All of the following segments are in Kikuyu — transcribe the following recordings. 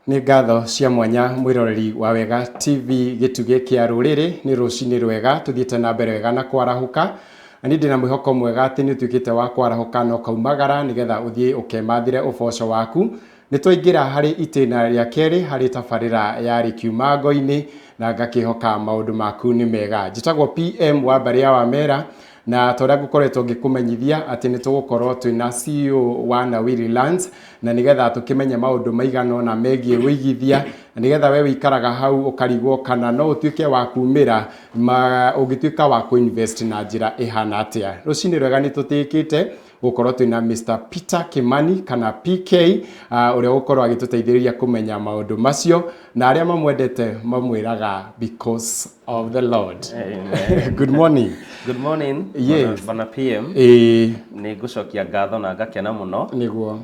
Nĩ ngatho cia mwanya mwĩroreri wa Wega TV, gĩtugĩ kĩa rũrĩrĩ. Nĩ rũcinĩ rwega, tũthiĩte na mbere wega na kwarahũka, na niĩ ndĩna mwĩhoko mwega atĩ nĩ ũtuĩkĩte wa kwarahũka na ũkaumagara nĩgetha ũthiĩ ũkemathĩre ũboco waku. Nĩ twaingĩra harĩ itĩna rĩa kerĩ harĩ tabarĩra ya Rĩkiuma Ngo-inĩ, na ngakĩhoka maũndũ maku nĩ mega. Njĩtagwo PM wa mbarĩ ya Wamera, na ta ũrĩa ngũkoretwo ngĩkũmenyithia atĩ nĩ tũgũkorwo twĩna CEO wa Nawiri Lands, na nĩgetha tũkĩmenye maũndũ maigana ũna megiĩ ũigithia, na nĩgetha we wĩikaraga hau ũkarigwo kana no ũtuĩke wa kumĩra ma ũngĩtuĩka wa kũinvest na njĩra ĩhana atĩa. Rũcinĩ rwega, nĩ tũtĩkĩte gũkorwo twĩna Mr Peter Kimani kana PK, ũrĩa ũgũkorwo agĩtũteithĩrĩria kũmenya maũndũ macio, na arĩa mamwendete mamwĩraga because of the Lord. Amen. Good morning. Good morning. Yes. Bwana PM. Nĩ ngũcokia ngatho na ngakena mũno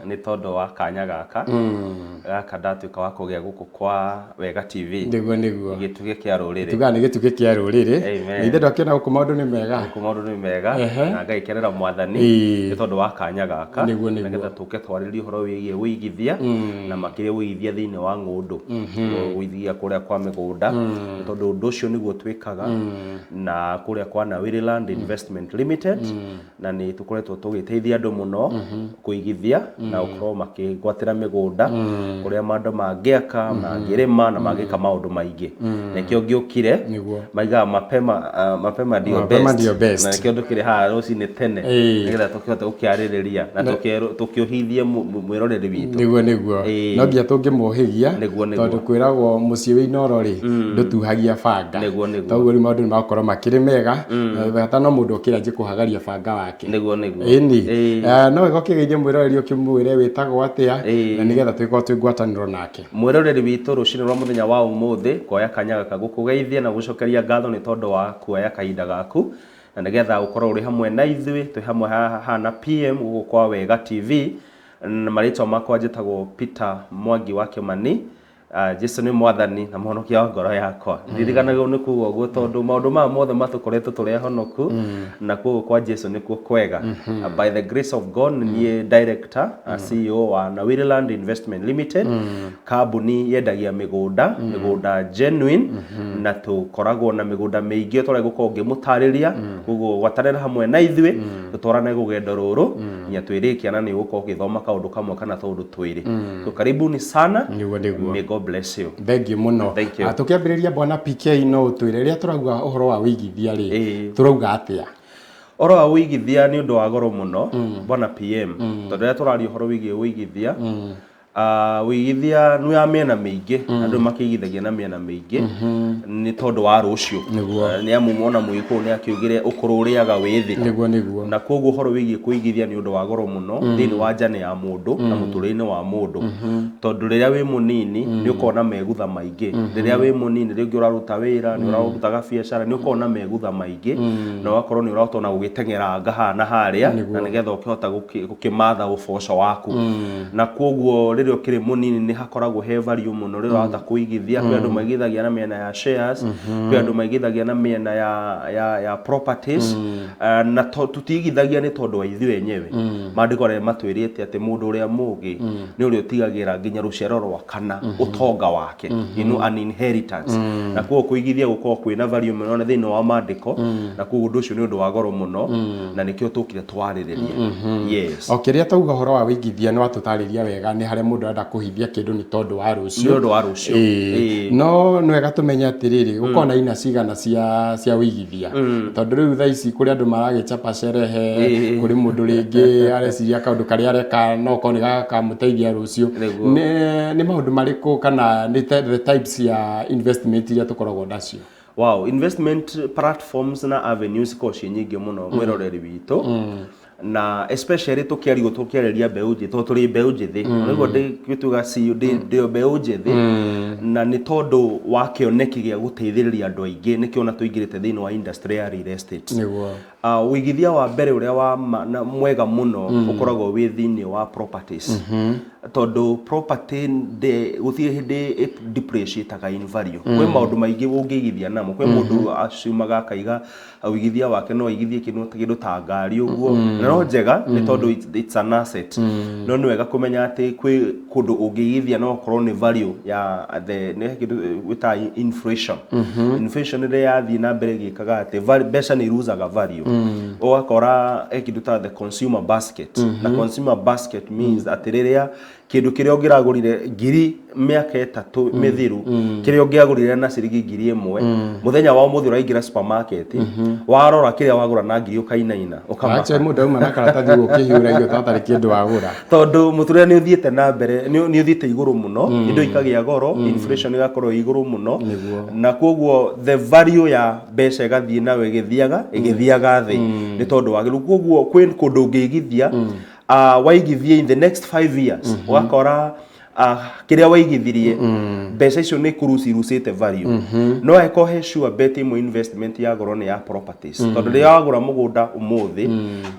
nĩ tondũ wa kanya gaka gaka ndatuĩka wa kũgĩa gũkũ kwa Wega TV. Nĩguo. Gĩtugĩ kĩa rũrĩrĩ. Tugaga nĩ gĩtugĩ kĩa rũrĩrĩ. Amen. Na ithe ndwakĩona gũkũ maũndũ nĩ mega. Gũkũ maũndũ nĩ mega na ngagĩkenera Mwathani nĩ tondũ wa kanya gaka Nĩguo. nĩgetha tũke twarĩrie ũhoro wĩgiĩ ũigithia, na makĩria ũigithia thĩinĩ wa ng'ũndũ, ũigithia kũrĩa kwa mĩgũnda, nĩ tondũ ũndũ ũcio nĩguo twĩkaga na kũrĩa kwa Nawiri Land Investment Limited, na nĩ tũkoretwo tũgĩteithia andũ mũno kũigithia na gũkorwo makĩgwatĩra mĩgũnda kũrĩa andũ mangĩaka, mangĩrĩma na mangĩka maũndũ maingĩ. Nĩkĩo ngĩũkire. Maigaga mapema, mapema ndio Mapema best. Ndio best. Na nĩkĩo ndũkĩrĩ haha rũcinĩ tene nĩgetha tũkĩhote gũkĩarĩrĩria na tũkĩũhithie mwĩroreri witũ. Nĩguo. No nginya tũngĩmũhĩgia. Nĩguo. Tondũ kwĩragwo mũciĩ wĩ inoro rĩ, ndũtuhagia banga. Nĩguo. Toguo rĩu maũndũ nĩ magũkorwo makĩrĩ mega. Na bata no mũndũ okĩra anjie kũhagaria banga wake. Nĩguo. Ĩni. No wega ũkĩgeithie mwĩroreri, ũkĩmwĩre wĩtagwo atĩa, na nĩgetha tũgĩkorwo twĩ ngwatanĩro nake. Mwĩroreri witũ, rũcinĩ rwa mũthenya wa ũmũthĩ kuoya kanya gaka gũkũgeithia na gũcokeria ngatho nĩ tondũ wa kuoya kahinda gaku na nĩgetha ũkorwo ũrĩ hamwe na ithuĩ. Twĩ hamwe haha na PM gũkũ kwa Wega TV, na marĩtwa makwa njĩtagwo Peter Mwangi wa Kimani. Jesu nĩ Mwathani na Mũhonokia wa ngoro yakwa. Ndiriganagĩrwo nĩ kuga ũguo tondũ maũndũ maya mothe matũkoretwo tũrĩ ahonoku, na koguo kwa Jesu nĩkuo kwega. By the grace of God, nĩ niĩ director, CEO wa Nawiri Land Investment Limited, kambuni yendagia mĩgũnda, mĩgũnda genuine, na tũkoragwo na mĩgũnda mĩingĩ tũrĩa gũkorwo ngĩmũtarĩria. Koguo gwatanĩra hamwe na ithuĩ tũtwarane rũgendo rũrũ nginya twĩrĩkia, na nĩ ũgũkorwo ũgĩthoma kaũndũ kamwe kana tũũndũ twĩrĩ. So karibuni sana. Nĩguo. May God bless you. Thank you mũno. Thank you. Tũkĩambĩrĩria, bwana PK, no ũtwĩre, rĩrĩa tũrauga ũhoro wa ũigithia rĩ, tũrauga atĩa? Ũhoro wa ũigithia nĩ ũndũ wa goro mũno, bwana PM, tondũ rĩrĩa tũraria ũhoro wĩgiĩ ũigithia, ũigithia nĩ wa mĩena mĩingĩ. Andũ makĩigithagia na mĩena mĩingĩ nĩ tondũ wa rũciũ. Nĩ amu ona Mũgĩkũyũ nĩ akiugire ũkũrũ ũrĩaga wĩthĩ. Nĩguo. Na koguo ũhoro wĩgiĩ kũigithia nĩ ũndũ wa goro mũno thĩinĩ wa njane ya mũndũ na mũtũrĩre-inĩ wa mũndũ, tondũ rĩrĩa wĩ mũnini nĩ ũkoragwo na megutha maingĩ. Rĩrĩa wĩ mũnini, rĩngĩ ũraruta wĩra, nĩ ũrarutaga biacara, nĩ ũkoragwo na megutha maingĩ na ũgakorwo nĩ ũrahota ona gũgĩteng'eranga haha na harĩa na nĩgetha ũkĩhota gũkĩmatha ũboco waku. Na koguo rĩrĩa ũkĩrĩ mũnini nĩ hakoragwo he value mũno rĩrĩa ũrahota kũigithia. Kwĩ andũ maigithagia na mĩena ya shares, kwĩ andũ maigithagia na mĩena ya properties. Na tũtigithagia nĩ tondũ wa ithuĩ enyewe. Maandĩko arĩa matwĩrĩte atĩ mũndũ ũrĩa mũgĩ nĩ ũrĩa ũtigagĩra nginya rũciaro rwa kana ũtonga wake, an inheritance. Na koguo kũigithia gũkorwo kwĩna value mũno na thĩinĩ wa maandĩko, na koguo ũndũ ũcio nĩ ũndũ wa goro mũno na nĩkĩo tũkire twarĩrĩrie, yes. O kĩrĩa twauga ũhoro wa wĩigithia, nĩ watũtarĩria wega nĩ harĩa mũndũ arenda kũhithia kĩndũ nĩ tondũ wa rũciũ. Nĩ ũndũ wa rũciũ. No nĩ wega tũmenye atĩrĩrĩ, gũkorwo na ina cigana cia wĩigithia, tondũ rĩu thaa ici kũrĩ andũ maragĩchapa sherehe, kũrĩ mũndũ rĩngĩ areciria kaũndũ karĩa areka no korwo nĩ gakamũteithia rũciũ. Nĩ maũndũ marĩkũ kana nĩ the types ya investment iria tũkoragwo nacio? Wow, investment platforms na avenues ikoragwo ciĩ nyingĩ mũno, mwĩroreri witũ, na especially tũkĩarigwo tũkĩarĩria mbeũ njĩthĩ, tondũ tũrĩ mbeũ njĩthĩ. Nĩguo ndĩtuga CEO, ndĩ mbeũ njĩthĩ, na nĩ tondũ wa kĩoneki gĩa gũteithĩrĩria andũ aingĩ nĩkĩo ona tũingĩrĩte thĩinĩ wa industry ya real estate. Ũigithia wa mbere ũrĩa wa na mwega mũno ũkoragwo wĩ thĩinĩ wa properties, tondũ property ndĩ gũtirĩ hĩndĩ depreciataga in value. Kwĩ maũndũ maingĩ ũngĩigithia namo. Kwĩ mũndũ aciumaga akaiga ũigithia wake no aigithie kĩndũ ta ngari ũguo, Na no njega nĩ tondũ it's an asset, no nĩ wega kũmenya atĩ kwĩ kũndũ ũngĩigithia no ũkorwo nĩ value ya the nĩ kĩndũ wĩtaga inflation. Inflation rĩrĩa yathiĩ na mbere ĩgĩkaga atĩ mbeca nĩ iruzaga value, ũgakora he kĩndũ ta the consumer basket, na consumer basket means atĩ rĩrĩa kĩndũ kĩrĩa ũngĩragũrire ngiri mĩaka 3 mĩthiru, kĩrĩa ũngĩagũrire na ciringi 1000, mũthenya wa ũmũthĩ ũraingĩra supermarket, warora kĩrĩa wagũra na ngiri ũkainaina, ũkamaka. Acha mũndũ auma na karatathi ũkĩhiũragio ta hatarĩ kĩndũ wagũra. Tondũ mũtũrĩre nĩ ũthiĩte na mbere, nĩ ũthiĩte igũrũ mũno, indo ikagĩa goro, inflation ĩgakorwo ĩ igũrũ mũno. Na koguo the value ya mbeca ĩgathiĩ nayo ĩgĩthiaga thĩ nĩ tondũ wa rĩu. Koguo kwĩ kũndũ ũngĩigithia, waigithie in the next 5 years, ũgakora kĩrĩa waigithirie mbeca icio nĩ kũrucirucĩte value. No angĩkorwo he sure bet ĩmwe investment ya goro nĩ ya properties, tondũ rĩrĩa wagũra mũgũnda ũmũthĩ,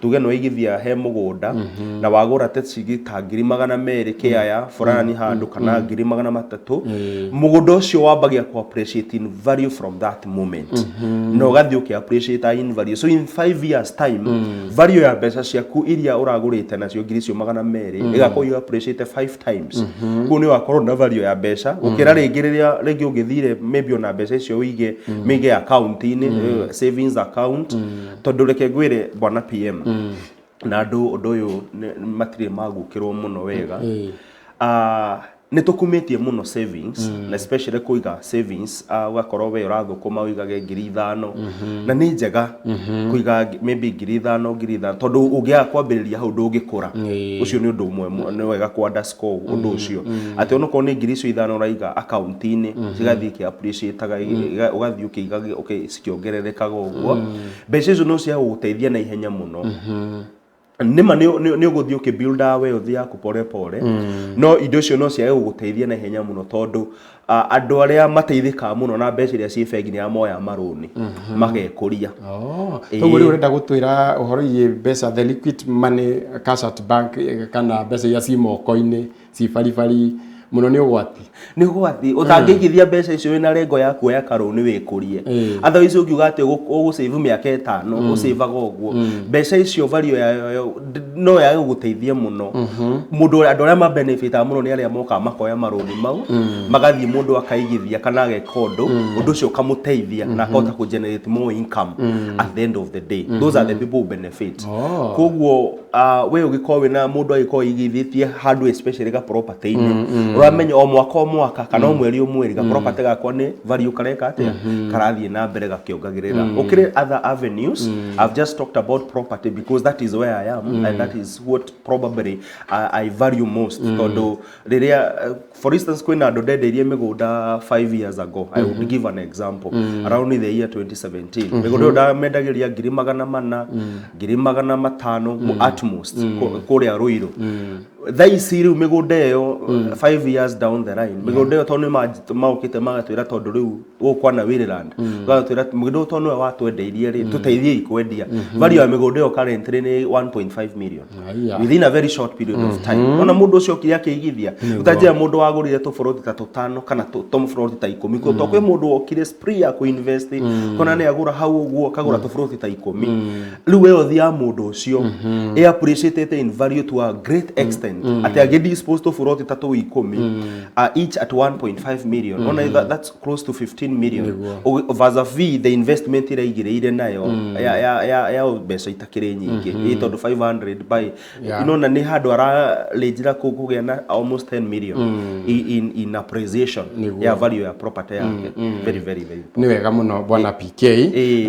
tuge nĩ waigithia he mũgũnda na wagũra ta ciringi ta 200,000 kĩaya fulani handũ kana 300,000, mũgũnda ũcio wambagia ku appreciate in value from that moment na ũgathiĩ ũkĩ appreciate in value. So in 5 years time, value ya mbeca ciaku iria ũragũrĩte nacio ngiri icio 200 ĩgakorwo you appreciate 5 times. Koguo nĩ ũgakorwo na value ya mbeca gũkĩra rĩngĩ rĩrĩa rĩngĩ ũngĩthire maybe ona mbeca icio ũige mĩige account-inĩ, savings account. Tondũ reke ngwĩre bwana PM na andũ, ũndũ ũyũ matirĩ magũkĩrwo mũno wega. Nĩ tũkumĩtie mũno savings, na especially kũiga savings, ũgakorwo we ũrathũkũma ũigage 5,000, na nĩ njega kũiga maybe 5,000 5,000, tondũ ũngĩaga kwambĩrĩria hau ndũngĩkũra. Ũcio nĩ ũndũ ũmwe nĩ wega kũ underscore ũndũ ũcio, atĩ onokorwo nĩ 5,000 ũraiga akaunti-inĩ, cigathiĩ ikĩ appreciate-aga, ũgathiĩ ũkĩigaga cikĩongererekaga ũguo, mbeca icio no cia gũgũteithia na ihenya mũno. Nĩma nĩ ũgũthiĩ ũkĩ-build wealth yaku pole pole, no indo icio no ciage gũgũteithia na ihenya mũno, tondũ andũ arĩa mateithĩkaga mũno na mbeca iria ciĩ bengi nĩ arĩa moya marũni magekũria. Oh, toguo rĩu ũrenda gũtwĩra ũhoro igiĩ mbeca, the liquid money, cash at bank, kana mbeca iria ci moko-inĩ ci baribari mũno nĩ ũgwati. Nĩ ũgwati. Ũtangĩigithia mbeca icio wĩna rengo ya kuoya karũni wĩkũrie. Otherwise ũngiuga atĩ ũgũsave mĩaka 5 ũsavaga ũguo, mbeca icio value yayo no yage gũgũteithia mũno. Mũndũ, andũ arĩa mabenefitaga mũno nĩ arĩa mokaga makoya marũni mau, magathiĩ mũndũ akaigithia kana ageka ũndũ, ũndũ ũcio ũkamũteithia na akahota kũ generate more income. At the end of the day, those are the people who benefit. Koguo we ũgĩkorwo wĩna mũndũ agĩkorwo aigithĩtie handũ, especially ga property-inĩ, ũramenya o mwaka o mwaka kana o mweri o mweri ga property gakwa nĩ value kareka atĩa, karathiĩ na mbere gakĩongagĩrĩra. Ũkĩrĩ other avenues. I've just talked about property because that is where I am and that is what probably I value most, tondũ rĩrĩa for instance kwĩna andũ ndendeirie mĩgũnda 5 years ago, I would give an example, around the year 2017, mĩgũnda ĩyo ndamendagĩria 400,000, 500,000 at most, kũrĩa Ruiru. Thaa ici rĩu mĩgũnda ĩyo, 5 years down the line, mĩgũnda ĩyo tondũ nĩ maũkĩte magatwĩra, tondũ rĩu gũkũ kwana Wĩrĩland, magatwĩra mũgũnda ũyũ tondũ nĩwe watwendeirie rĩ, tũteithiei kwendia. Value ya mĩgũnda ĩyo currently nĩ 1.5 million. Aya. Within a very short period of time, ona mũndũ ũcio okire akĩigithia, ũtanjĩra mũndũ wagũrire tũboroti ta tũtano kana tũboroti ta 10, to kwĩ mũndũ wokire spree ya kũinvest, kona nĩ agũra hau ũguo akagũra tũboroti ta 10. Rĩu wealth ya mũndũ ũcio ĩ appreciated in value to a great extent atĩ agĩ dispose tũboroti ta tũu 10, each at 1.5 million, ona that's close to 15 million. Vis-a-vis the investment ĩrĩa aigĩrĩire nayo ya mbeca itakĩrĩ nyingĩ, ĩ tondũ 500 by inona nĩ handũ ararĩnjĩra kũgĩa na almost 10 million in appreciation ya value ya property yake. Very, very, very important. Nĩ wega mũno bwana PK.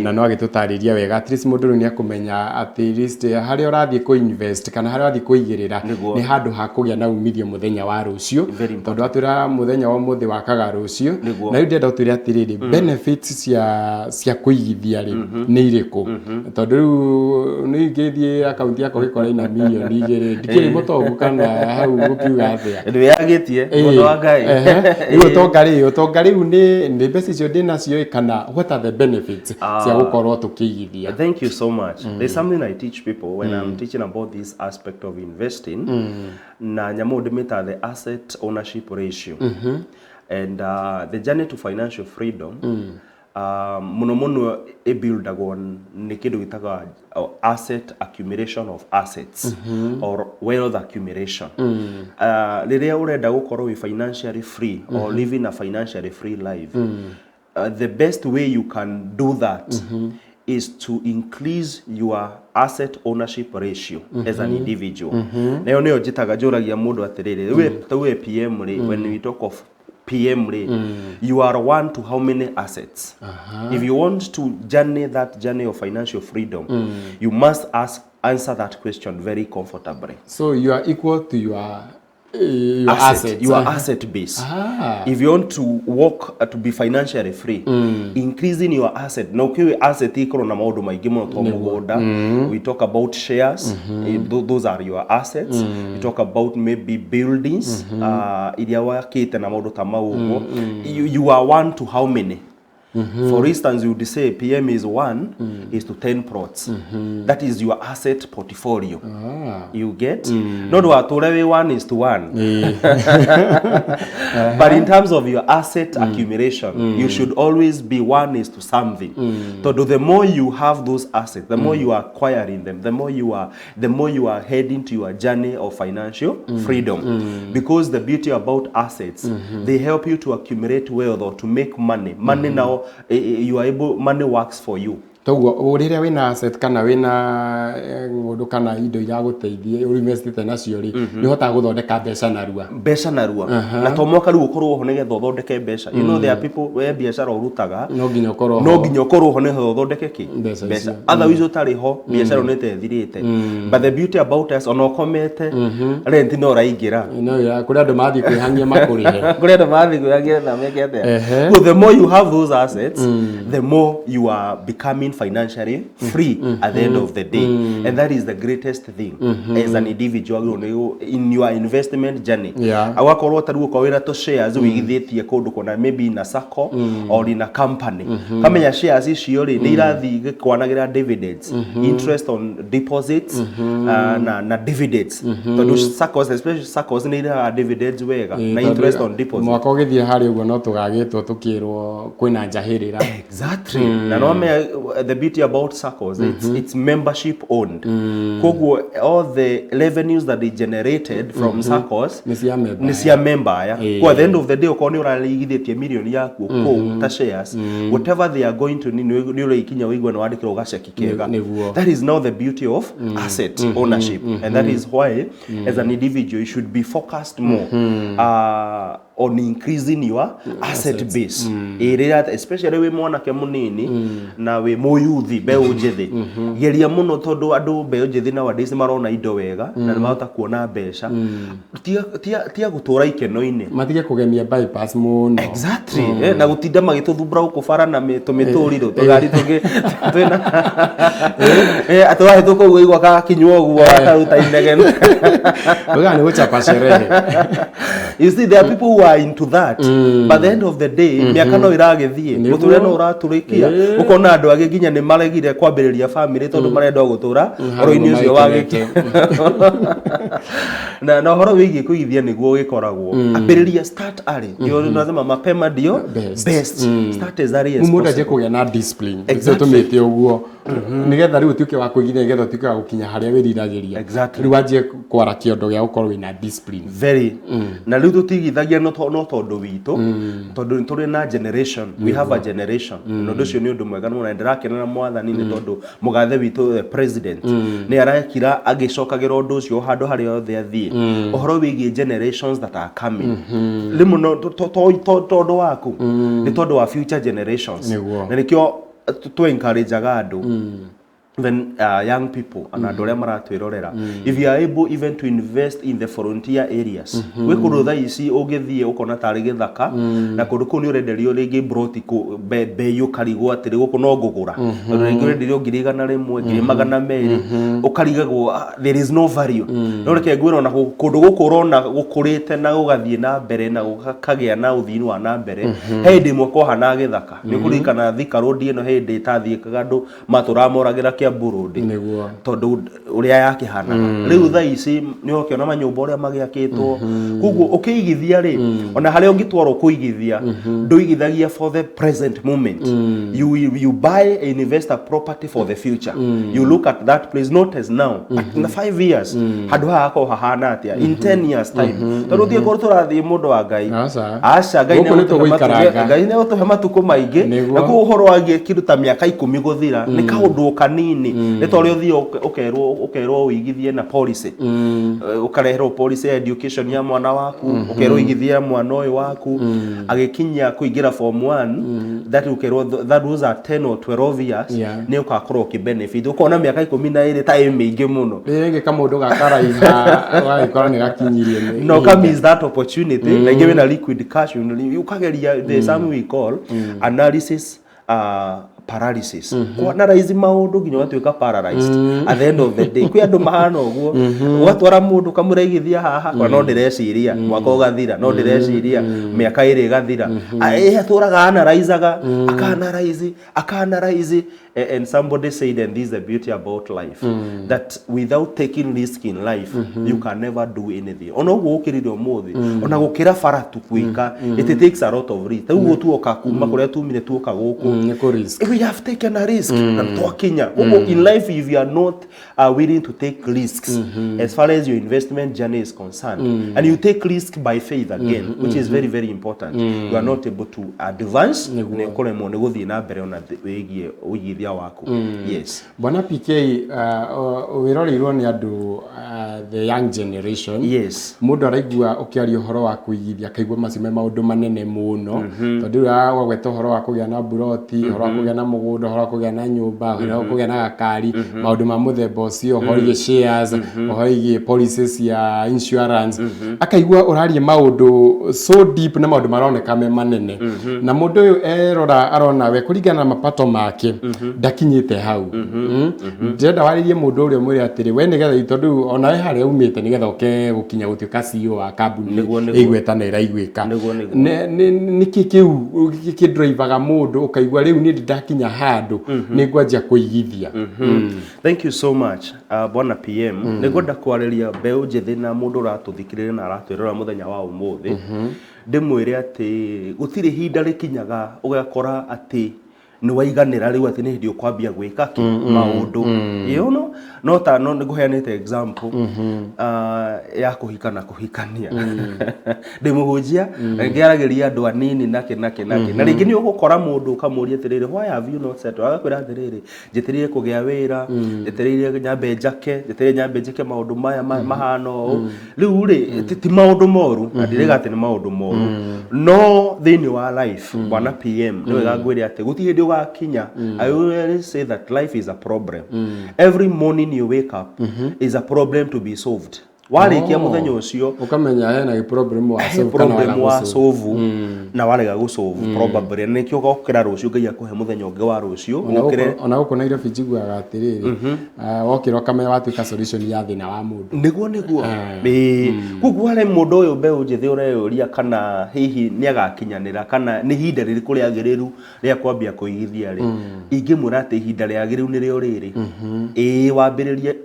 Na no agĩtũtarĩria wega, at least mũndũ rĩu nĩ akũmenya at least harĩa ũrathiĩ kũ invest kana harĩa ũrathiĩ kũigĩrĩra nĩ handũ ha kũgĩa na umithio mũthenya wa rũciũ. Very important. Tondũ atwĩra mũthenya wa ũmũthĩ wakaga rũciũ. Nĩguo. Na rĩu ndĩrenda ũtwĩre atĩrĩrĩ, benefits cia kũigithia rĩ nĩ irĩkũ? Tondũ rĩu nĩ ingĩthiĩ akaunti yakwa gĩkora ina 2 mirioni, ndikĩrĩ mũtongu kana hau gũkiuga atĩa? Ndwĩyagĩtie mũndũ wa Ngai. Rĩu ũtonga rĩ, ũtonga rĩu nĩ mbeca icio ndĩ nacio ĩ, kana what are the benefits cia gũkorwo tũkĩigithia? Thank you so much. There's something I teach people when I'm teaching about this aspect of investing. Na nyamũ ndĩmĩtaga the asset ownership ratio. And the journey to financial freedom, Mũno mũno ĩbuildagwo nĩ kĩndũ gĩtagwo asset accumulation of assets or wealth accumulation. Rĩrĩa ũrenda gũkorwo wĩ financially free or living a financially free life, the best way you can do that is to increase your asset ownership ratio as an individual. Nayo nĩyo njĩtaga, njũragia mũndũ atĩrĩrĩ, we ta we PM rĩ, when we talk of PM rĩ, you are one to how many assets? If you want to journey that journey of financial freedom, you must ask answer that question very comfortably. So you are equal to your asset, assets. Your asset base. If you want to work to be financially free, increasing your asset, na ukiwe asset ikorwo na maũndũ maingĩ mũno to mũgũnda. We talk about shares, those are your assets. We talk about maybe buildings iria wakĩte na maũndũ ta mau ũguo. You are one to how many? For instance, you would say PM is one is to 10 plots. That is your asset portfolio. You get? No ndũgatũre wĩ one is to one. But in terms of your asset accumulation, you should always be one is to something. Tondũ the more you have those assets, the more you are acquiring them, the more you are heading to your journey of financial freedom. Because the beauty about assets, they help you to accumulate wealth or to make money. Money now, you are able, money works for you. Toguo rĩrĩa wĩna asset kana wĩna ng'ũndũ kana indo iragũteithia ũinvestĩte nacio rĩ, nĩ ũhotaga gũthondeka mbeca narua. Mbeca narua, na to mwaka rĩu ũkorwo ho nĩgetha ũthondeke mbeca. You know, there are people we biacara ũrutaga, no nginya ũkorwo no ho. Nginya ũkorwo ho nĩgetha ũthondeke kĩ? Mbeca icio. Otherwise ũtarĩ ho, biacara nĩ ta ĩthirĩte. But the beauty about us, ona ũkomete, rent no ũraingĩra. No ya kũrĩ andũ mathiĩ kwĩhangia makũrĩhe. Kũrĩ andũ mathiĩ kwĩhangia na meke atĩa? Ehe. So the more you have those assets, the more you are becoming financially free at the end of the day, and that is the greatest thing as an individual in your investment journey. Agakorwo ta rĩu okorwo wĩna tũ shares wĩigithĩtie kũndũ kũna, maybe in a sacco or in a company, kamenya shares icio rĩ, nĩ irathiĩ gĩkwanagĩra dividends, interest on deposits, na dividends, tondũ saccos, especially saccos, nĩ iraga dividends wega na interest on deposit. Mwaka ũgĩthiĩ harĩ ũguo no tũgagĩtwo tũkĩrwo kwĩna njahĩrĩra. Exactly. Na no me the beauty about saccos, it's membership owned. Koguo all the revenues that they generated from saccos nĩ cia member. Nĩ cia member aya. Ĩĩ. Kwa at the end of the day, okorwo nĩ ũraigithĩtie mirioni yaku kũu ta shares, whatever they are going to need, nĩ ũrĩkinya ũigue nĩ wandĩkĩrwo gaceki kega. Nĩguo. That is now the beauty of asset ownership, and that is why as an individual you should be focused more on increasing your asset base. Ĩ rĩrĩa especially wĩ mwanake mũnini na wĩ mũyuthi, mbeũ njĩthĩ, geria mũno, tondũ andũ mbeũ njĩthĩ nowadays marona indo wega na nĩ marahota kuona mbeca. Tiga gũtũra ikeno-inĩ. Matige kũgemia bypass mũno. Exactly. Na gũtinda magĩtũthumbũra gũkũ bara na tũmĩtũrirũ tũgari tũngĩ twĩna atĩ wahĩtũka ũguo igua gakinyua ũguo gakaruta inegene. Uga nĩ gũchapa sherehe. You see, there are people who are into that, but at the end of the day, mĩaka no ĩragĩthiĩ, Nĩguo. mũtũrĩre no ũratũrĩkia, ũkona andũ angĩ nginya nĩ maregire kwambĩrĩria family tondũ marenda o gũtũra ũhoro-inĩ ũcio wa gĩki na ũhoro wĩgiĩ kũigithia nĩguo gĩkoragwo ambĩrĩria, start early. Ndio tunasema mapema ndio best. Best. Start as early as mũndũ anjie possible. Kũgĩa na discipline. Exactly. Tũmĩte ũguo nĩgetha rĩu ũtuĩke wa kũigithia, nĩgetha ũtuĩke wa gũkinya harĩa wĩriragĩria. Rĩu wanjie kwara kĩondo gĩa gũkorwo wĩna discipline. Very. Na rĩu tũtigithagia no tondũ witũ, tondũ nĩ tũrĩ na generation, we have a generation, na ũndũ ũcio nĩ ũndũ mwega mũno, na ndĩrakenera Mwathani nĩ tondũ mũgathe witũ, the president, nĩ arekira agĩcokagĩra ũndũ ũcio handũ harĩa hothe athiĩ, ũhoro wĩgiĩ generations that are coming. Rĩmwe no tondũ waku nĩ tondũ wa future generations. Nĩguo. Na nĩkĩo tũ encourageaga andũ, even young people and andũ arĩa maratwĩrorera, if you are able even to invest in the frontier areas, gwĩ kũndũ thaa ici ũngĩthiĩ ũkona tarĩ gĩthaka, na kũndũ kũu nĩ ũrenderio rĩngĩ broti mbei ũkarigwo atĩrĩ, gũkũ no ngũgũra, tondũ rĩngĩ ũrenderio 100,000, 200,000, ũkarigagwo, there is no value. No reke ngwĩre, ona kũndũ gũkũ ũrona gũkũrĩte na gũgathiĩ na mbere na gũkagĩa na ũthii wa na mbere, he hĩndĩ ĩmwe kwahana gĩthaka. Nĩ ũkũririkana Thika Road ĩno, he hĩndĩ ĩtathiĩkaga, andũ matũraga moragĩra Kiambu Road. Nĩguo. Tondũ ũrĩa yakĩhanaga rĩu thaa ici nĩ ũkĩona manyũmba ũrĩa magĩakĩtwo. Koguo ũkĩigithia rĩ, ona harĩa ũngĩtwarwo kũigithia, ndũigithagia for the present moment. You buy and invest a property for the future. You look at that place not as now, but in 5 years handũ haha hakorwo hahana atĩa, in 10 years time, tondũ thiĩ korwo tũrathiĩ, mũndũ wa Ngai. Aca. Aca, Ngai Gũkũ nĩ nĩegũtũhe tũgũikaranga. Ngai nĩegũtũhe matukũ maingĩ. Na koguo ũhoro wa kĩndũ ta mĩaka 10 gũthira nĩ kaũndũ o kanini, nĩ ta ũrĩa ũthiĩ ũkerwo ũigithie na policy. Ũkareherwo policy ya education ya mwana waku, ũkerwo ũigithie mwana ũyũ waku agĩkinya kũingĩra form 1, that ũkerwo that was at 10 or 12 years nĩ ũgakorwo ũkĩ benefit. Ũkona mĩaka 12 ta ĩ mĩingĩ mũno. Rĩngĩ kamũndũ gakaraiha ũgagĩkora nĩ gakinyirie No ka miss that opportunity. Na ingĩ wĩna liquid cash, ũkageria the some we call analysis paralysis, kuanalyze maũndũ nginya ũgatuĩka paralyzed. At the end of the day kwĩ andũ mahana ũguo. Ũgatwara mũndũ ũkamũraigithia haha kwa, no ndĩreciria mwaka ũgathira, no ndĩreciria mĩaka 2 ĩgathira. Atũraga analyzaga, aka-analyze, aka-analyze. And somebody said, and this is the beauty about life, that without taking risk in life, you can never do anything. Ona ũguo ũkĩrire ũmũthĩ, ona gũkĩra bara tu gwĩka, it takes a lot of risk. Rĩu tuoka kuma kũrĩa tumire tuoka gũkũ, Nĩ kũ risk. We have taken a risk na twakinya. Koguo in life, if you are not willing to take risks as far as your investment journey is concerned, and you take risk by faith again, which is very very important, you are not able to advance, nĩ ũkũremwo nĩ gũthiĩ na mbere ona wĩgiĩ ũigithia waku, yes. Bwana PK, wĩroreirwo nĩ andũ, the young generation. Mũndũ araigua ũkĩaria ũhoro wa kũigithia akaigua macio me maũndũ manene mũno, tondũ rĩu wagweta ũhoro wa kũgĩa na buroti, ũhoro wa kũgĩa na mũgũnda, ũhoro wa kũgĩa na nyũmba, ũhoro wa kũgĩa na gakari, maũndũ ma mũthemba ũcio, ũhoro wĩgiĩ shares, ũhoro wĩgiĩ policies cia insurance, akaigua ũraria maũndũ so deep na maũndũ maroneka me manene, na mũndũ ũyũ erora arona we kũringana na mapato make ndakinyĩte hau. Ndĩrenda warĩrie mũndũ ũrĩa, ũmwĩre atĩrĩ, we nĩgetha, tondũ onawe harĩa umĩte nĩgetha ũke gũkinya gũtuĩka CEO wa kambuni Nĩguo. ĩigweta na ĩraiguĩka. Nĩguo. Nĩkĩ kĩu kĩndrivaga mũndũ ũkaigua rĩu niĩ ndakinya handũ nĩ ngwanjia kũigithia? Thank you so much, Bwana PM. Nĩ ngwenda kwarĩria mbeũ njĩthĩ na mũndũ ũratũthikĩrĩria na aratwĩrora mũthenya wa ũmũthĩ, ndĩmwĩre atĩ gũtirĩ ihinda rĩkinyaga ũgakora atĩ nĩ waiganĩra rĩu, atĩ nĩ hĩndĩ ũkwambia gwĩka kĩ maũndũ no ta no nĩngũheanĩte example ya kũhika na kũhikania. Ndĩ mũhunjia, ngĩaragĩria andũ anini nakĩ nakĩ nakĩ, na rĩngĩ nĩ ũgũkora mũndũ ũkamũria atĩrĩrĩ, "Why have you not settled?" Agakwĩra atĩrĩrĩ, "Njetereire kũgĩa wĩra, njetereire nyambe njake, njetereire nyambe njĩke maũndũ maya mahana ũũ." Rĩu rĩ, ti maũndũ moru, na ndirĩga atĩ nĩ maũndũ moru, no thĩinĩ wa life, Bwana PM, nĩ wega ngwĩre atĩ gũtirĩ hĩndĩ ũgakinya. I always say that life is a problem. Every morning you wake up is a problem to be solved. Warĩkia mũthenya ũcio, ũkamenya hena gĩ problem wa he solve kana problem waga wa gũ-solve. solve na warega gũ-solve probably, na nĩkĩo ũgokĩra rũciũ, Ngai akũhe mũthenya ũngĩ wa rũciũ Ona ũkĩre. Ona gũkũ Nairobi njiguaga atĩrĩrĩ, wokĩra ũkamenya watuĩka solution ya thĩna wa mũndũ. Nĩguo. Ĩĩ, koguo harĩ mũndũ ũyũ mbeũ njĩthĩ ũreyũria kana hihi nĩ agakinyanĩra, kana nĩ ihinda rĩrĩkũ rĩagĩrĩru rĩa kwambia kũigithia rĩ, ingĩmwĩra atĩ ihinda rĩagĩrĩru nĩrĩo rĩrĩ. Ĩĩ, wambĩrĩrie,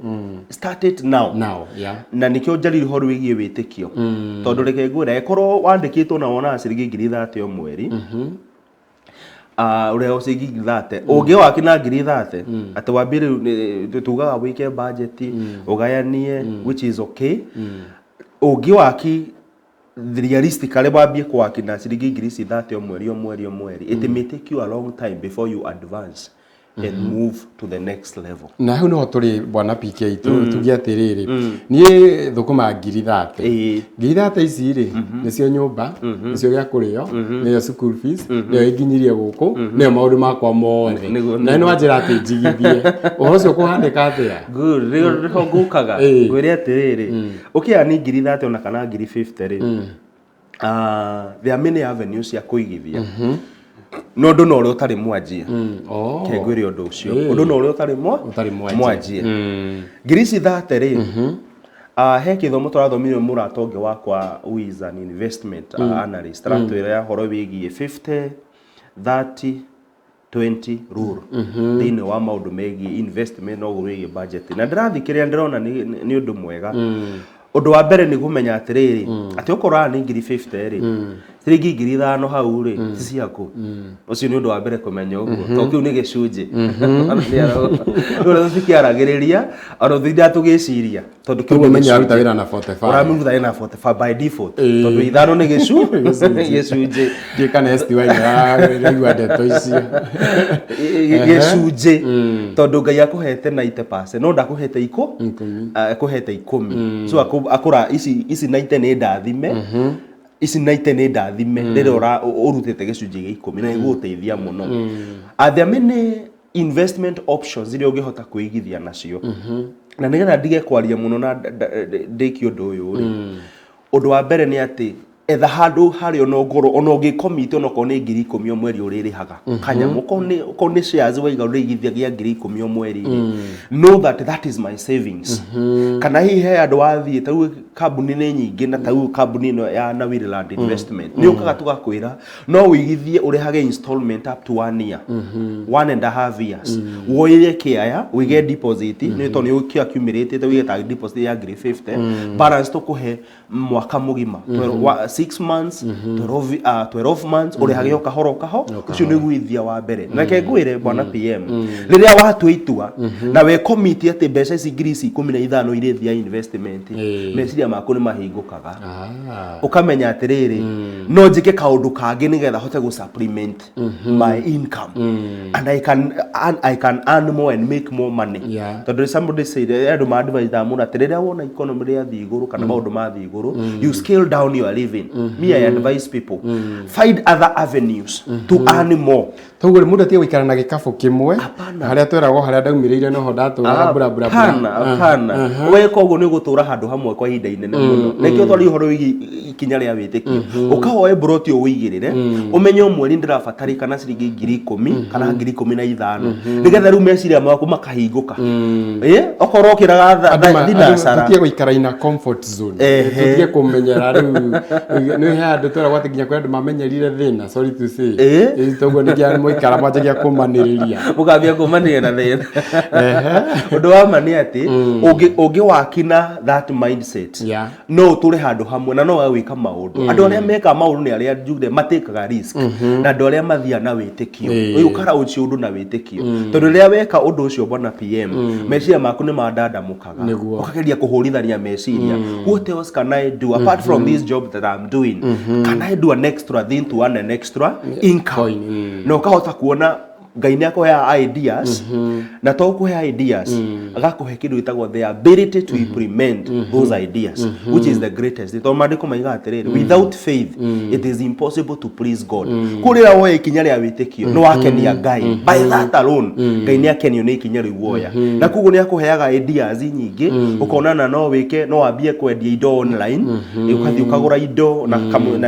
start it now. Now, yeah. Na nĩkĩo njarire ũhoro wĩgiĩ wĩtĩkio, tondũ reke ngwĩre, ĩkorwo wandĩkĩtwo na wonaga ciringi 30,000 o mweri, ũrĩa ciringi 30,000 ũngĩ waki na 30,000, atĩ wambie rĩu tugaga wĩke budget, ũgayanie, which is okay. Ũngĩ waki realistically, wambie kwaki na ciringi ngiri ici 30 o mweri o mweri o mweri, it may take you a long time before you advance and move to the next level. Na hau niho tũrĩ, bwana PK, tuge atĩrĩrĩ, niĩ thũkũma 30,000. 30,000 ici rĩ, nĩcio nyũmba, nĩcio gĩa kũrĩo, nĩyo school fees, nĩyo ĩnginyirie gũkũ, nĩyo maũndũ makwa mothe. Na nĩ wanjĩra atĩ njigithie, ũhoro ũcio ũkũhanĩka atĩa? Good, rĩo nĩho ngũkaga. Ngwĩre atĩrĩrĩ, ũkĩoya nĩ 30,000 ona kana 50,000 rĩ, there are many avenues cia kũigithia, no ũndũ na ũrĩa ũtarĩ mwanjie. Oh. Ke ngwĩre ũndũ ũcio, ũndũ na ũrĩa ũtarĩ mwa Ũtarĩ mwanjie. Mwanjie. Ngiri ici 30 rĩ, he gĩthomo tũrathomire, mũrata ũngĩ wakwa who is an investment analyst aratwĩra ũhoro wĩgiĩ 50 30. 20 rule thĩinĩ wa maũndũ megiĩ investment na ũguo wĩgiĩ budget. Na ndĩrathikĩrĩria, ndĩrona nĩ ũndũ mwega. Ũndũ wa mbere nĩ kũmenya atĩrĩrĩ, atĩ okorwo haha nĩ ngiri 50 rĩ, ciringi 5,000 hau rĩ ti ciaku. Ũcio nĩ ũndũ wa mbere kũmenya ũguo, tondũ kĩu nĩ gĩcunjĩ rĩu tũtikĩaragĩrĩria ona tũtindaga tũgĩciria, tondũ kĩu Koguo nĩ menya aruta gĩcunjĩ. wĩra na 45. Ũramĩruta wĩra na 45 by default, tondũ ithano nĩ gĩcunjĩ. Ndiũĩ kana STY nĩraigua ndeto icio. Gĩcunjĩ, tondũ Ngai akũhete 90%, no ndakũhete 10. Akũhete 10, so akũra ici 90 nĩ ndathime, ici 90 nĩ ndathime rĩrĩa ũrutĩte gĩcunjĩ gĩa 10, na ĩgũgũteithia mũno. There are many investment options iria ũngĩhota kwĩigithia nacio, na nĩgetha ndige kwaria mũno na ndĩkie ũndũ ũyũ rĩ, ũndũ wa mbere nĩ atĩ etha handũ harĩa ona ũngorwo ona ũngĩkomiti, onakorwo nĩ 10,000 o mweri ũrĩrĩhaga kanyamũ, okorwo nĩ shares waiga ũrĩigithagia 10,000 o mweri rĩ, know that that is my savings. Kana hihi he andũ wathiĩ, ta rĩu kambuni nĩ nyingĩ, na ta rĩu kambuni ĩno ya Nawiri Land Investment nĩ ũkaga tũgakwĩra no ũigithie ũrĩhage installment up to one year, 1.5 years, woire kĩaya ũige deposit, nĩ tondũ nĩ ũkĩ accumulate, ũige ta deposit ya ngiri 50, balance tũkũhe mwaka mũgima, 6 months, 12, 12 months, ũrĩhage o kahora o kahora. Ũcio nĩ gwithia wa mbere. Na reke ngwĩre, bwana PM, rĩrĩa watua itua na we commit atĩ mbeca ici ngiri ici 15 irĩthia investment, meciria maku nĩ mahingũkaga. Ũkamenya atĩrĩrĩ, no njĩke kaũndũ kangĩ nĩgetha hote gũ supplement my income and I can earn more and make more money. Tondũ somebody said, andũ ma advise mũno atĩ rĩrĩa wona economy rĩathiĩ igũrũ kana maũndũ mathiĩ igũrũ, you scale down your living. Me, I advise people, find other avenues to earn more. Toguo rĩ, mũndũ atige gũikara na gĩkabũ kĩmwe Hapana. harĩa tweragwo harĩa ndaumĩrĩire noho ndatũraga mbura mbura mbura. Hapana, hapana. Weka ũguo nĩ ũgũtũra handũ hamwe kwa ihinda inene mũno. Nĩkĩo twaria ũhoro wĩgiĩ ikinya rĩa wĩtĩkio, ũkawoe mburoti ũwĩigĩrĩre, ũmenye o mweri ndĩrabatarĩkana ciringi 10,000 kana 15,000, nĩgetha rĩu meciria maku makahingũka. Ĩ okorwo ũkĩraga Andũ andũ thinacara. Tũtige gũikara ina comfort zone. Tũtige kũmenyera rĩu nĩ he andũ tweragwo atĩ nginya kwĩ andũ mamenyerire thĩna, sorry to say. Toguo nĩkĩo mũikara mwanjagia kũmanĩrĩria. Mũkambia kumanĩria na thĩna. Ũndũ wa ma nĩ atĩ ũngĩ wakina that mindset, no ũtũre handũ hamwe na no wage gwĩka maũndũ. Andũ arĩa mekaga maũndũ nĩ arĩa njugire matĩkaga risk, na andũ arĩa mathiaga na wĩtĩkio. Ũyũ ũkara ũcio ũndũ na wĩtĩkio, tondũ rĩrĩa weka ũndũ ũcio, bwana PM, meciria maku nĩ mandandamũkaga. Ũkageria kũhũrithania meciria, what else can I do apart from this job that I'm doing? Can I do an extra thing to earn an extra income? Coin. Na ũkahota kuona Ngai nĩ akũheaga ideas, na to kũhe ideas, agakũhe kĩndũ gĩtagwo the ability to implement those ideas, which is the greatest, tondũ maandĩko maigaga atĩrĩrĩ, without faith it is impossible to please God. Kũrĩa woya ikinya rĩa wĩtĩkio nĩ wakenia Ngai. By that alone, Ngai nĩ akenio nĩ ikinya rĩu woya, na koguo nĩ akũheaga ideas nyingĩ, ũkona na no wĩke, no wambie kwendia indo online, ũkathiĩ ũkagũra indo na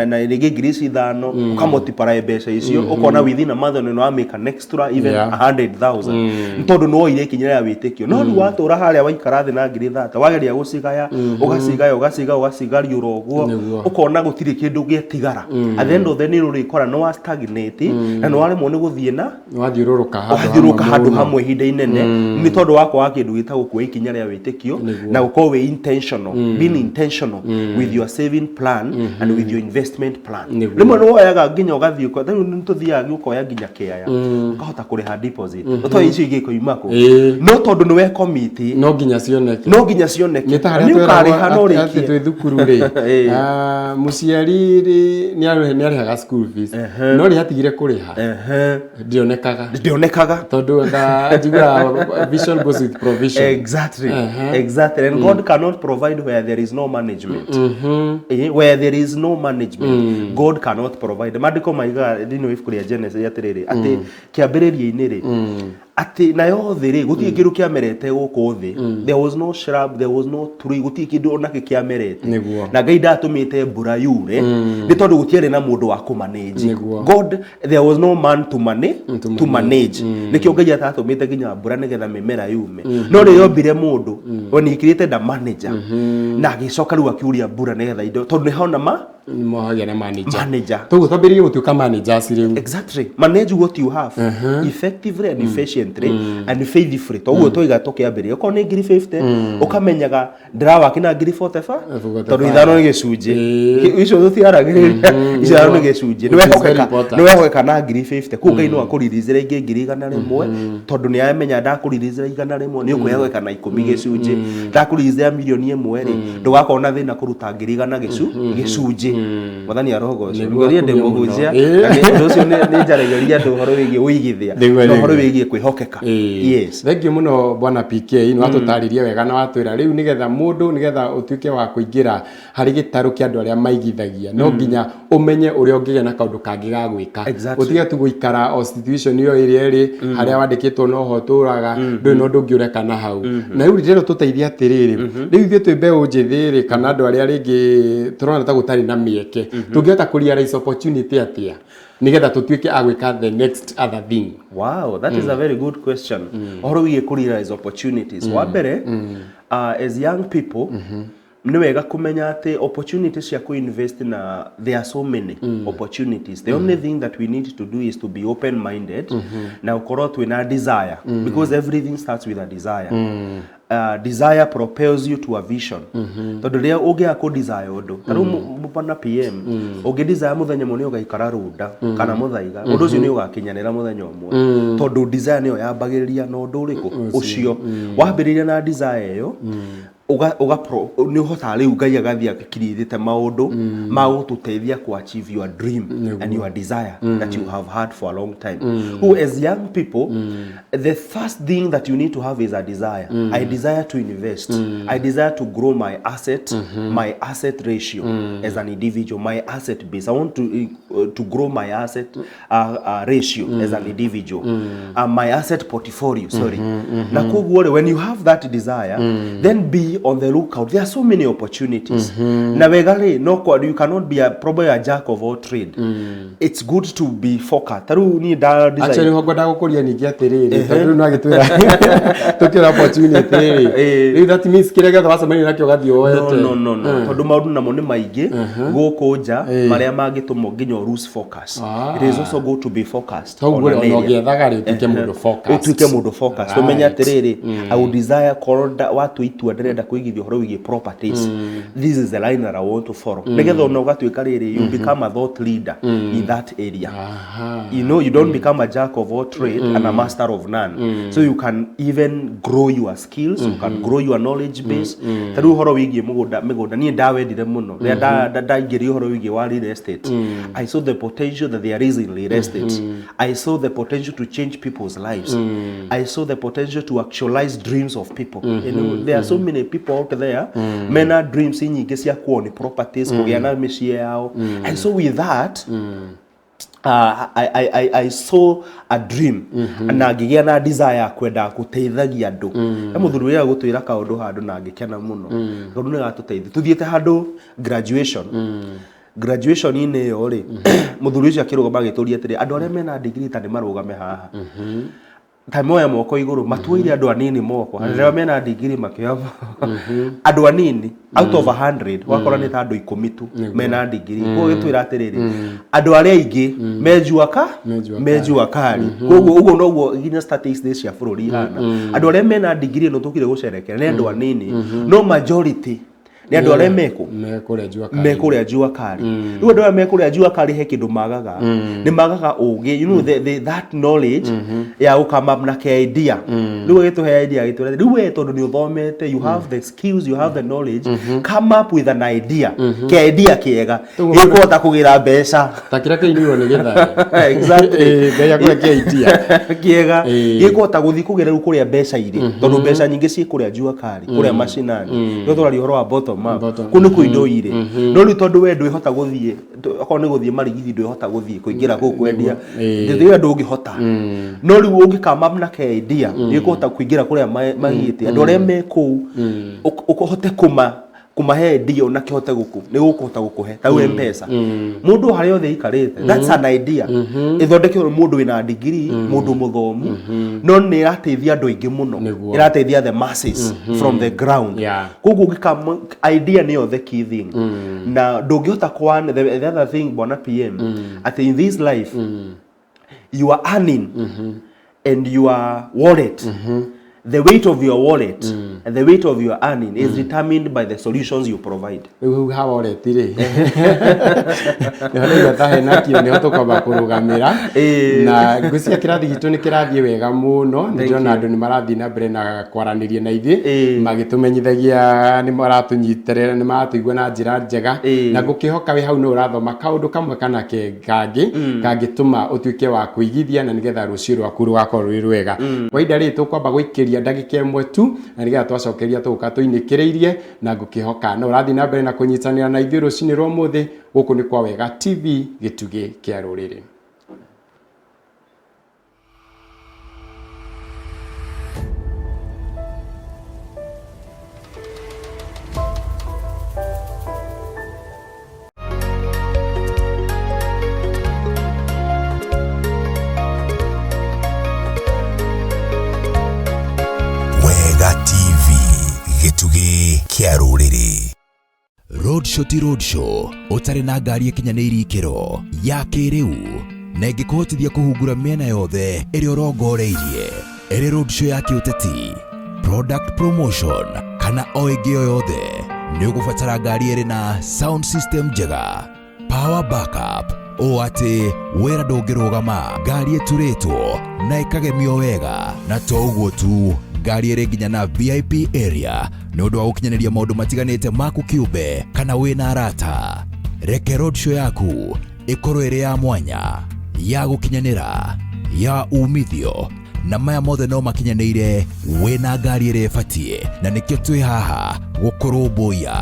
na rĩngĩ ngiri ici ithano, ũkamultiply mbeca icio, ũkona within a month nĩ wa make an extra even 100,000, nĩ tondũ nĩ woire ikinya rĩa wĩtĩkio. No rĩu watũra harĩa waikara thĩ na ngiri thata, wageria gũcigaya, ũgacigaya, ũgacigaya, ũgacigariũra ũguo, ũkona gũtirĩ kĩndũ gĩatigara. At the end of the day nĩ ũrĩkora nĩ wa stagnate na nĩ waremwo nĩ gũthiĩ na Wathiũrũrũka handũ wathiũrũrũka hamwe handũ mũno. Hamwe ihinda inene, nĩ tondũ wa kwaga kĩndũ gĩtagwo kuoya ikinya rĩa wĩtĩkio na gũkorwo wĩ intentional, being intentional with your saving plan and with your investment plan. Rĩmwe nĩ woyaga nginya ũgathiĩ rĩu nĩ tũthiaga ũkoya nginya kĩaya, ũkahota kũrĩha deposit, ũtoĩ icio ingĩ ikoima kũ, no tondũ nĩ we commit. No nginya cioneke. No nginya cioneke. Nĩ ta harĩa Nĩ tweragwo ũkarĩha no atĩ ũrĩkie. Twĩ thukuru rĩ, mũciari rĩ nĩ arĩhaga school fees, no rĩ atigire kũrĩha, ndĩonekaga. Ndĩonekaga. Tondũ anga njiguaga vision goes with provision. Exactly. And God cannot provide where there is no management. Where there is no management, God cannot provide. Maandĩko maigaga thĩinĩ wa ibuku rĩa Genesis atĩrĩrĩ, atĩ kĩambĩrĩria-inĩ rĩ, Atĩ nayo thĩ rĩ, gũtirĩ kĩndũ kĩamerete gũkũ thĩ. There was no shrub, there was no tree, gũtirĩ kĩndũ onakĩ kĩamerete. Na Ngai ndatũmĩte mbura yure nĩ tondũ gũtiarĩ na mũndũ wa kũmanage. God, there was no man to manage, to manage. Nĩkĩo Ngai atatũmĩte nginya mbura nĩgetha mĩmera yume. No rĩrĩa ombire mũndũ, when he created a manager, na agĩcoka rĩu akiuria mbura nĩgetha indo, tondũ nĩ hona ma Mohagĩa na manager. Manager. Toguo twambĩrĩrie gũtuĩka managers rĩu. Exactly. Manage what you have effectively and efficiently and faithfully. Toguo twaiga tũkĩambĩrĩria, okorwo nĩ ngiri 50, ũkamenyaga ndĩrawaki na ngiri 45, tondũ ithano nĩ gĩcunjĩ. Icio tũtiaragĩrĩria, icio ithano nĩ gĩcunjĩ. Which is very important. Nĩ wehokeka na ngiri 50, koguo Ngai no akũriricĩra ingĩ ngiri 100, tondũ nĩ amenya ndakũriricĩra 100 nĩ ũkwĩhokeka na 10 gĩcunjĩ. Ndakũriricĩra 1,000,000 rĩ, ndũgakorwo na thĩna kũruta ngiri igana gĩcunjĩ. Mwathani arogocwo. Nĩguo ndĩ Akumio mũno. mũhunjia, na ũndũ ũcio nĩ njaragĩria andũ ũhoro wĩgiĩ ũigithia na ũhoro wĩgiĩ kwĩhokeka. Yes. Thank you mũno, bwana PK, nĩ watũtarĩria wega na watwĩra rĩu nĩgetha mũndũ, nĩgetha ũtuĩke wa kũingĩra harĩ gĩtarũ kĩa andũ arĩa maigithagia, no nginya ũmenye ũrĩa ũngĩgĩa na kaũndũ kangĩ ga gwĩka. Ũtige tu gũikara o situation ĩyo ĩrĩa ĩrĩ harĩa wandĩkĩtwo noho ũtũraga, ndũrĩ na ũndũ ũngĩ ũreka na hau. Na rĩu ndĩrenda tũteithie atĩrĩrĩ, rĩu ithuĩ twĩ mbeũ njĩthĩ rĩ, kana andũ arĩa rĩngĩ tũrona ta gũtarĩ na mĩeke, tũngĩhota kũ realize opportunity atĩa nĩgetha tũtuĩke a gwĩka the next other thing? Wow, that is a very good question. Ũhoro wĩgiĩ kũ realize opportunities. Wa mbere, as young people, nĩ wega kũmenya atĩ opportunities cia kũ-invest na there are so many opportunities. The only thing that we need to do is to be open minded na ũkorwo twĩna desire, because everything starts with a desire. Desire propels you to a vision, tondũ rĩrĩa ũngĩaga kũ desire ũndũ, ta rĩu bwana PM, ũngĩ desire mũthenya ũmwe nĩ ũgaikara Runda kana Mũthaiga, ũndũ ũcio nĩ ũgakinyanĩra mũthenya ũmwe, tondũ desire nĩyo yambagĩrĩria na ũndũ ũrĩkũ ũcio. Wambĩrĩria na desire ĩyo, uga nĩ ũhotaga rĩu Ngai agathiĩ akirithĩte maũndũ ma gũtũteithia ku achieve your dream and your desire that you have had for a long time. Who as young people, the first thing that you need to have is a desire. I desire to invest, I desire to grow my asset, my asset ratio as an individual, my asset base. I want to grow my asset ratio as an individual, my asset portfolio, sorry. Na koguo rĩ, when you have that desire, then be on the lookout. There are so many opportunities. Na wega rĩ, no you cannot be a, probably a jack of all trade. It's good to be focused. Ta rĩu niĩ nda design Actually, ho ngwenda gũkũria ningĩ atĩrĩrĩ, tondũ rĩu no agĩtwĩra tũkĩra opportunity rĩ, rĩu that means kĩrĩa gĩothe wacemania nakĩo ũgathiĩ woete? No, tondũ maũndũ namo nĩ maingĩ gũkũ nja marĩa mangĩtũma nginya ũ lose focus. It is also good to be focused Koguo on rĩ, an ona area. ũgĩethaga rĩ, ũtuĩke mũndũ focused. Ũtuĩke mũndũ focused, ũmenye atĩrĩrĩ, I would desire, korwo watua itua ndĩrenda kũigithia ũhoro wĩgiĩ properties, this is the line that I want to follow, nĩgetha ona ũgatuĩka rĩrĩ, you become a thought leader in that area. You don't become a jack of all trade and a master of none. So you can even grow your skills, you can grow your knowledge base. Ta rĩu ũhoro wĩgiĩ mũgũnda, mĩgũnda, niĩ ndawendire mũno rĩrĩa ndaingĩria ũhoro wĩgiĩ wa real estate. I saw the potential that there is in real estate. I saw the potential to change people's lives. I saw the potential to actualize dreams of people. There are so many people out there mena dreams nyingĩ cia kuown properties, kũgĩa na mĩciĩ yao. And so with that, I saw a dream na ngĩgĩa na desire ya kwenda gũteithagia andũ. He mũthuri wĩra gũtwĩra kaũndũ handũ na ngĩkena mũno, kaũndũ nĩ gatũteithia. Tũthiĩte handũ graduation-inĩ ĩyo rĩ, mũthuri ũcio akĩrũgama agĩtũria atĩrĩ, andũ arĩa mena degree ta nĩ marũgame haha, ta moya moko igũrũ. Matuoire andũ anini moko, arĩa mena degree makĩoya andũ anini. Out of 100 wakora nĩ ta andũ 10 tu mena degree. Koguo gĩtwĩra atĩrĩrĩ, andũ arĩa aingĩ me jua ka Me jua me jua kali. Koguo ũguo noguo nginya statistics cia bũrũri ihana. Andũ arĩa mena degree ĩno tũkire gũcerekera nĩ andũ anini, no majority nĩ andũ arĩa mekũ Mekũrĩa jua kali. Mekũrĩa jua kali. Rĩu andũ aya mekũrĩa jua kali he kĩndũ magaga, nĩ magaga ũgĩ, that knowledge ya gũkama na ke idea. Rĩu agĩtũhe idea, agĩtwĩra, rĩu we tondũ nĩ ũthomete, you have the skills, you have the knowledge, come up with an idea, ke idea kĩega gĩkũhota kũgĩra mbeca. Ta kĩrĩa kĩinirwo nĩ gĩthare. Exactly. Ngai akũhe kĩa idea. Kĩega gĩkũhota gũthiĩ kũgĩra rĩu kũrĩa mbeca irĩ, tondũ mbeca nyingĩ ciĩ kũrĩa jua kali, kũrĩa macinani. Nĩo tũraria ũhoro wa bottom Bottom up. Bottom. Kũu nĩkuo indo irĩ. No rĩu tondũ we ndwĩhota gũthiĩ, okorwo nĩ gũthiĩ Marigiti ndwĩhota gũthiĩ kũingĩra kũu kwendia. Ndĩrĩa ndũngĩhota. No rĩu ũngĩkama na ka idea nĩ ũkũhota kũingĩra kũrĩa magĩte andũ arĩa me kũu, ũhote kũmahe idea ona kĩhote gũkũ nĩ gũkũhota gũkũhe ta rĩu M-Pesa, mũndũ harĩa othe aikarĩte, that's an idea ĩthondeketwo nĩ mũndũ wĩna degree, mũndũ mũthomu, no nĩ ĩrateithia andũ aingĩ mũno. Ĩrateithia the masses from the ground. Koguo ũngĩkama idea nĩyo the key thing, na ndũngĩhota kwa the other thing, bwana PM, atĩ in this life you are earning and your wallet, the weight of your wallet and the weight of your earning is determined by the solutions you provide. Rĩu hau ha wallet rĩ, nĩho ndaigua ta hena kĩo, nĩho tũkwamba kũrũgamĩra. Na ngwĩciria kĩrathi gitũ nĩ kĩrathiĩ wega mũno. Nĩ ndĩrona andũ nĩ marathiĩ na mbere na kwaranĩria na ithuĩ, magĩtũmenyithagia nĩ maratũnyitĩrĩra, nĩ maratũigua na njĩra njega. Na ngũkĩhoka wĩ hau nĩ ũrathoma kaũndũ kamwe kana kangĩ kangĩtũma ũtuĩke wa kũigithia na nĩgetha rũciũ rwaku rũgakorwo rwĩ rwega. Kwa ihinda rĩrĩ tũkwamba gũikĩria ndagĩka 1 tu, na nĩgetha twacokeria tũgũka tũinĩkĩrĩirie. Na ngũkĩhoka no ũrathiĩ na mbere na kũnyitanĩra na ithuĩ rũcinĩ rwa ũmũthĩ. Gũkũ nĩ kwa Wega TV, gĩtugĩ kĩa rũrĩrĩ. Wega TV, gĩtugĩ kĩa rũrĩrĩ. Road show ti road show ũtarĩ na ngari ĩkinyanĩirie ikĩro ya kĩrĩu na ĩngĩkũhotithia kũhungura mĩena yothe ĩrĩa ũrongoreirie, ĩrĩ road show ya kĩũteti, product promotion kana o ĩngĩ o yothe. Nĩ ũgũbatara ngari ĩrĩ na sound system njega, power backup, ũũ atĩ wĩra ndũngĩrũgama, ngari ĩturĩtwo na ĩkagemio wega, na to ũguo tu, ngari ĩrĩ nginya na VIP area nĩ ũndũ wa gũkinyanĩria maũndũ matiganĩte maku kĩũmbe kana wĩna arata. Reke road show yaku ĩkorwo ĩrĩ ya mwanya, ya gũkinyanĩra, ya umithio, na maya mothe no makinyanĩire wĩna ngari ĩrĩa ĩbatiĩ, na nĩkĩo twĩ haha gũkũrũmbũiya.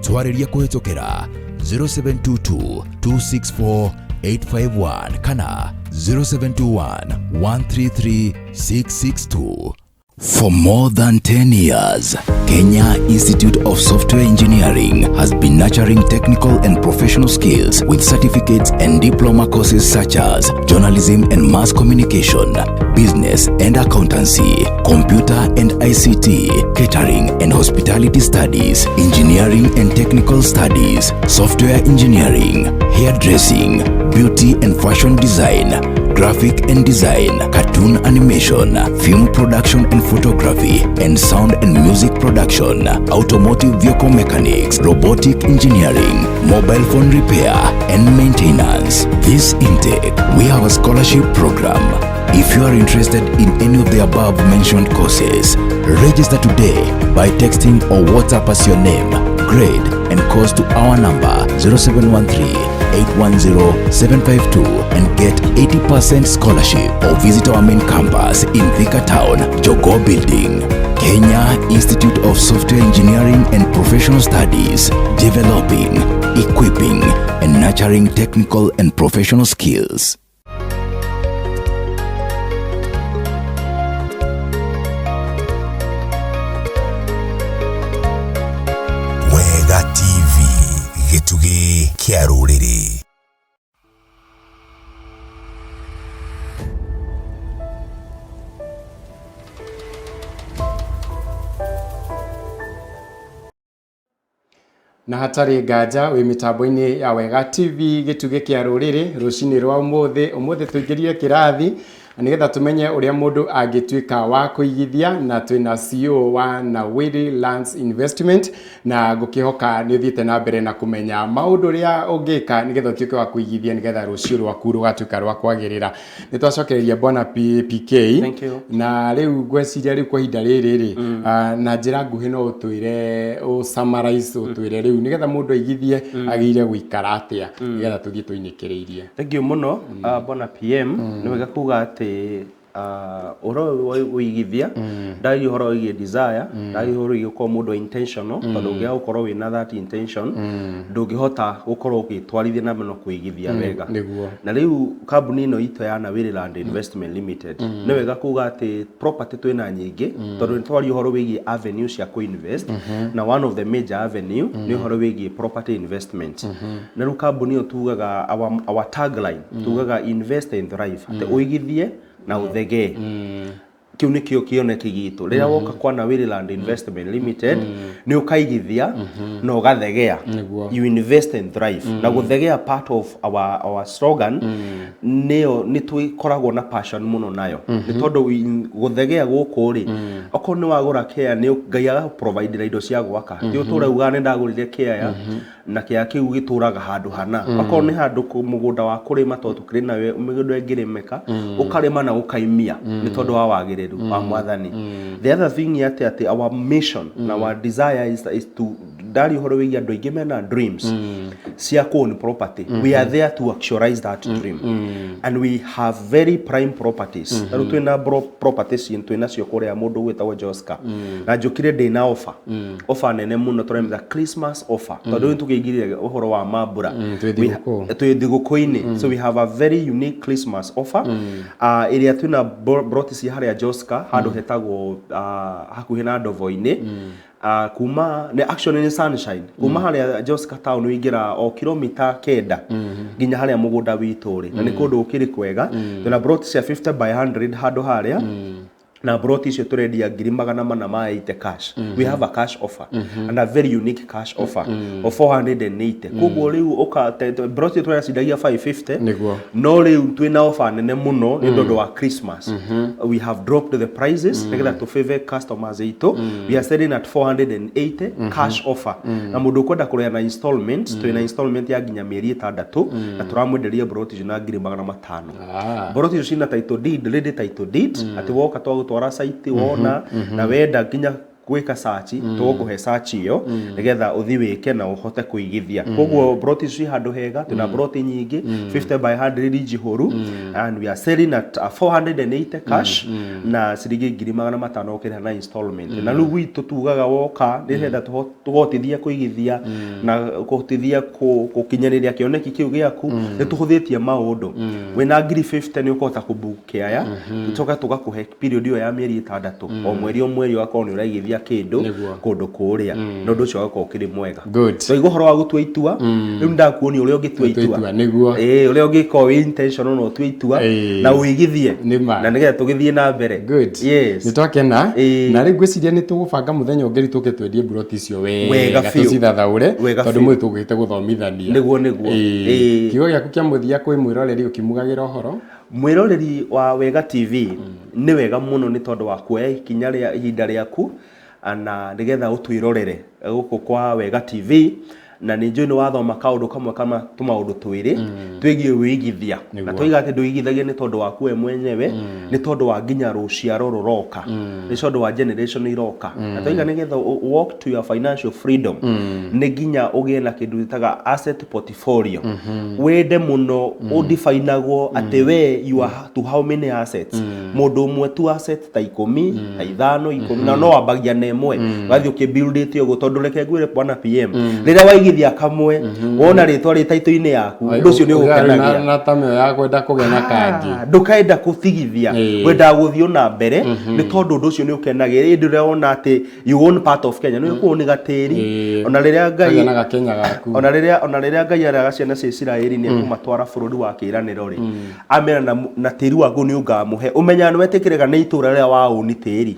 Twarĩrie kũhĩtũkĩra 0722 264 851 kana 0721 133 662. For more than 10 years, Kenya Institute of Software Engineering has been nurturing technical and professional skills with certificates and diploma courses such as journalism and mass communication, business and accountancy, computer and ICT, catering and hospitality studies, engineering and technical studies, software engineering, hairdressing, beauty and fashion design, graphic and design, cartoon animation, film production and photography, and sound and music production, automotive vehicle mechanics, robotic engineering, mobile phone repair and maintenance. This intake, we have a scholarship program. If you are interested in any of the above mentioned courses, register today by texting or WhatsApp us your name, grade, and course to our number 0713 810 752 and get 80% scholarship, or visit our main campus in Thika Town, Jogoo Building. Kenya Institute of Software Engineering and Professional Studies, developing, equipping, and nurturing technical and professional skills. Wega TV, gĩtugĩ kĩa rũrĩrĩ. Na hatarĩ nganja wĩ mĩtambo-inĩ ya Wega TV, gĩtugĩ kĩa rũrĩrĩ. Rũcinĩ rwa ũmũthĩ, ũmũthĩ tũingĩrire kĩrathi nĩgetha tũmenye ũrĩa mũndũ angĩtuĩka wa kũigithia, na twĩna CEO wa Nawiri Lands Investment, na ngũkĩhoka nĩ ũthiĩte na mbere na kũmenya maũndũ ũrĩa ũngĩka nĩgetha ũtuĩke wa kũigithia nĩgetha rũciũ rwaku rũgatuĩka rwa kwagĩrĩra. Nĩ twacokereria bwana PK. Thank you. Na rĩu ngwĩciria rĩu kwa ihinda rĩrĩ rĩ, na njĩra nguhĩ no ũtwĩre, ũ summarize, ũtwĩre rĩu nĩgetha mũndũ aigithie agĩrĩire gũikara atĩa, nĩgetha tũthiĩ tũinĩkĩrĩirie. Thank you mũno, bwana PM. Nĩ wega kuga atĩ Ũhoro ũyũ wa ũigithia, ndaria ũhoro wĩgiĩ desire, ndaria ũhoro wĩgiĩ gũkorwo mũndũ intentional, tondũ ũngĩaga gũkorwo wĩna that intention, ndũngĩhota gũkorwo ũgĩtwarithia na mbere na kũigithia wega. Na rĩu kambuni ĩno itũ ya Nawiri Land Investment Limited, nĩ wega kuga atĩ property twĩna nyingĩ, tondũ nĩ twaria ũhoro wĩgiĩ avenue cia kũ-invest, na one of the major avenue nĩ ũhoro wĩgiĩ property investment. Na rĩu kambuni ĩyo tugaga our tagline, tugaga "Invest and thrive", atĩ ũigithie na ũthegee. Kĩu nĩkĩo kĩoneki gitũ. Rĩrĩa woka kwa Nawiri Land Investment Limited, nĩ ũkaigithia na ũgathegea. You invest and thrive. Na gũthegea, part of our slogan, nĩyo nĩ twĩkoragwo na passion mũno nayo, nĩ tondũ gũthegea gũkũ rĩ, okorwo nĩ wagũra kĩa, nĩ Ngai agakũprovidera indo cia gwaka, ti ũtũre ugaga nĩ ndagũrire kĩaya na kĩaya kĩu gĩtũraga handũ hana. Okorwo nĩ handũ mũgũnda wa kũrĩma, tondũ tũkĩrĩ na mĩgũnda ĩngĩrĩmĩka, ũkarĩma na ũkaimia nĩ tondũ wa wagĩrĩru wa Mwathani. The other thing nĩ atĩ our mission na our desire is to, ndari ũhoro wĩgiĩ andũ aingĩ mena dreams cia own property, we are there to actualize that dream, and we have very prime properties. Ta rĩu twĩna properties twĩ nacio kũrĩa mũndũ gwĩtagwo Joska, na njũkire ndĩna offer nene mũno tũremĩta Christmas offer, tondũ rĩu tũkĩingĩrire ũhoro wa mambura. Twĩ thigũkũ. Twĩ thigũkũ-inĩ, so we have a very unique Christmas offer, ĩrĩa twĩna broti cia harĩa Joska, handũ hetagwo hakuhĩ na Ndovo-inĩ. Kuma nĩ actually nĩ Sunshine, kuma harĩa Joska town wĩingĩra o kilomita 9 nginya harĩa mũgũnda witũ rĩ, na nĩ kũndũ gũkĩrĩ kwega. Twĩna broti cia 50 by 100 handũ harĩa, na broti icio tũrendia 480,000 cash. We have a cash offer, and a very unique cash offer of 480. Koguo rĩu ũka broti tũracindagia 550. No rĩu twĩna offer nene mũno nĩ tondũ wa Christmas. We have dropped the prices nĩgetha tũ favor customers aitũ. We are selling at 480 cash offer, na mũndũ ũkwenda kũrĩha na installment, twĩna installment ya nginya mĩeri 6, na tũramwenderia broti icio na 500,000. Broti icio cina title deed, ready title deed, atĩ woka twagũtwara site, wona na wenda nginya gwĩka search, tũgũkũhe search ĩyo nĩgetha ũthi wĩke na ũhote kũigithia. Koguo broti icio ciĩ handũ hega. Twĩna broti nyingĩ 50 by 100 njihũru, and we are selling at 480 cash na ciringi 500,000 ũkĩrĩha na installment. Na rĩu gwitũ tugaga woka nĩgetha tũhotithie kũigithia na kũhotithia gũkinyanĩria kĩoneki kĩu gĩaku, nĩ tũhũthĩtie maũndũ. Wĩna 50,000 nĩ ũkũhota kũbook kĩaya, tũcoka tũgakũhe period ĩyo ya mĩeri 6, o mweri o mweri ũgakorwo nĩ ũraigithia kĩndũ kũndũ kũrĩa, na ũndũ ũcio ũgakorwo ũkĩrĩ mwega. Twaigua ũhoro wa gũtua itua, rĩu ndakuonia ũrĩa ũngĩtua Gũtua itua. Itua, nĩguo. Ĩĩ, ũrĩa ũngĩkorwo wĩ intentional na ũtue itua na ũigithie na nĩgetha tũgĩthiĩ na mbere. Good. Yes. Nĩ twakena. Na rĩu ngwĩciria nĩ tũgũbanga mũthenya ũngĩ rĩu tũke twendie mburoti icio Wega wega, biũ. tũcithathaũre, Wega tondũ biũ. mũthĩ tũgũkĩte gũthomithania. Nĩguo. Kiugo gĩaku kĩa mũthia kwĩ mwĩroreri ũkimugagĩra ũhoro? Mwĩroreri wa Wega TV, nĩ wega mũno nĩ tondũ wa kuoya ikinya rĩa ihinda rĩaku na nĩgetha ũtwĩrorere gũkũ kwa Wega TV, na nĩ njũĩ nĩ wathoma kaũndũ kamwe kana tũmaũndũ twĩrĩ twĩgiĩ wĩigithia, na twaiga atĩ ndũigithagia nĩ tondũ waku we mwenyewe, nĩ tondũ wa nginya rũciaro rũroka, nĩ tondũ wa generation iroka. Na twaiga nĩgetha walk to your financial freedom, nĩ nginya ũgĩe na kĩndũ gĩtaga asset portfolio, wende mũno ũdefinagwo atĩ we you are to how many assets. Mũndũ ũmwe tu asset ta 10, ta 5, 10, na no wambagia na ĩmwe ũgathiĩ ũkĩbuildĩte ũguo, tondũ reke ngwĩre, bwana PM, rĩrĩa waigithia kamwe, wona rĩtwa rĩ taitũ-inĩ yaku, ũndũ ũcio nĩ ũgũkenagia. Na tamĩo ya kwenda kũgĩa na kangĩ. Ah, ndũkaenda kũtigithia. Wendaga gũthiĩ na mbere nĩ tondũ ũndũ ũcio nĩ ũkenagia ĩndĩ ũrĩa wona atĩ you own part of Kenya, nĩ kũu nĩ gatĩri. Ona rĩrĩa Ngai Kagĩa na gakenya gaku. Ona rĩrĩa Ngai araga ciana cia Isiraeli nĩ ekũmatwara bũrũri wa kĩĩranĩro rĩ, amera na tĩri waku nĩ ũngamũhe, ũmenyaga nĩ wetĩkĩrĩka nĩ itũra rĩrĩa waũni tĩri.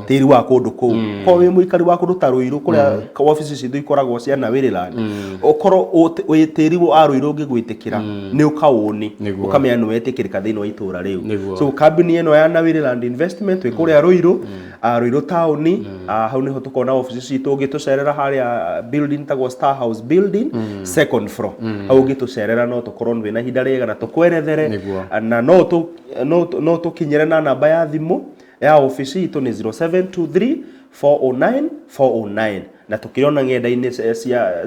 Tĩri wa kũndũ kũu, korwo wĩ mũikari wa kũndũ ta Rũirũ, kũrĩa wabici citũ ikoragwo cia Nawĩrĩland, ũkorwo wĩ tĩri wa Rũirũ ũngĩgwĩtĩkĩra nĩ ũkaũni, ũkamenya nĩ wetĩkĩrĩka thĩinĩ wa itũra rĩu. So kambuni ĩno ya Nawĩrĩland Investment twĩ kũrĩa Rũirũ, Rũirũ taũni, hau nĩho tũkorwo na wabici citũ. Ũngĩtũcerera harĩa building tagwo Star House building, second floor, hau ũngĩtũcerera no tũkorwo wĩna ihinda rĩega na tũkwerethere. Na no tũkinyĩre na namba ya thimũ ya obici itũ nĩ 0723 409 409. Na tukirona ng'enda-inĩ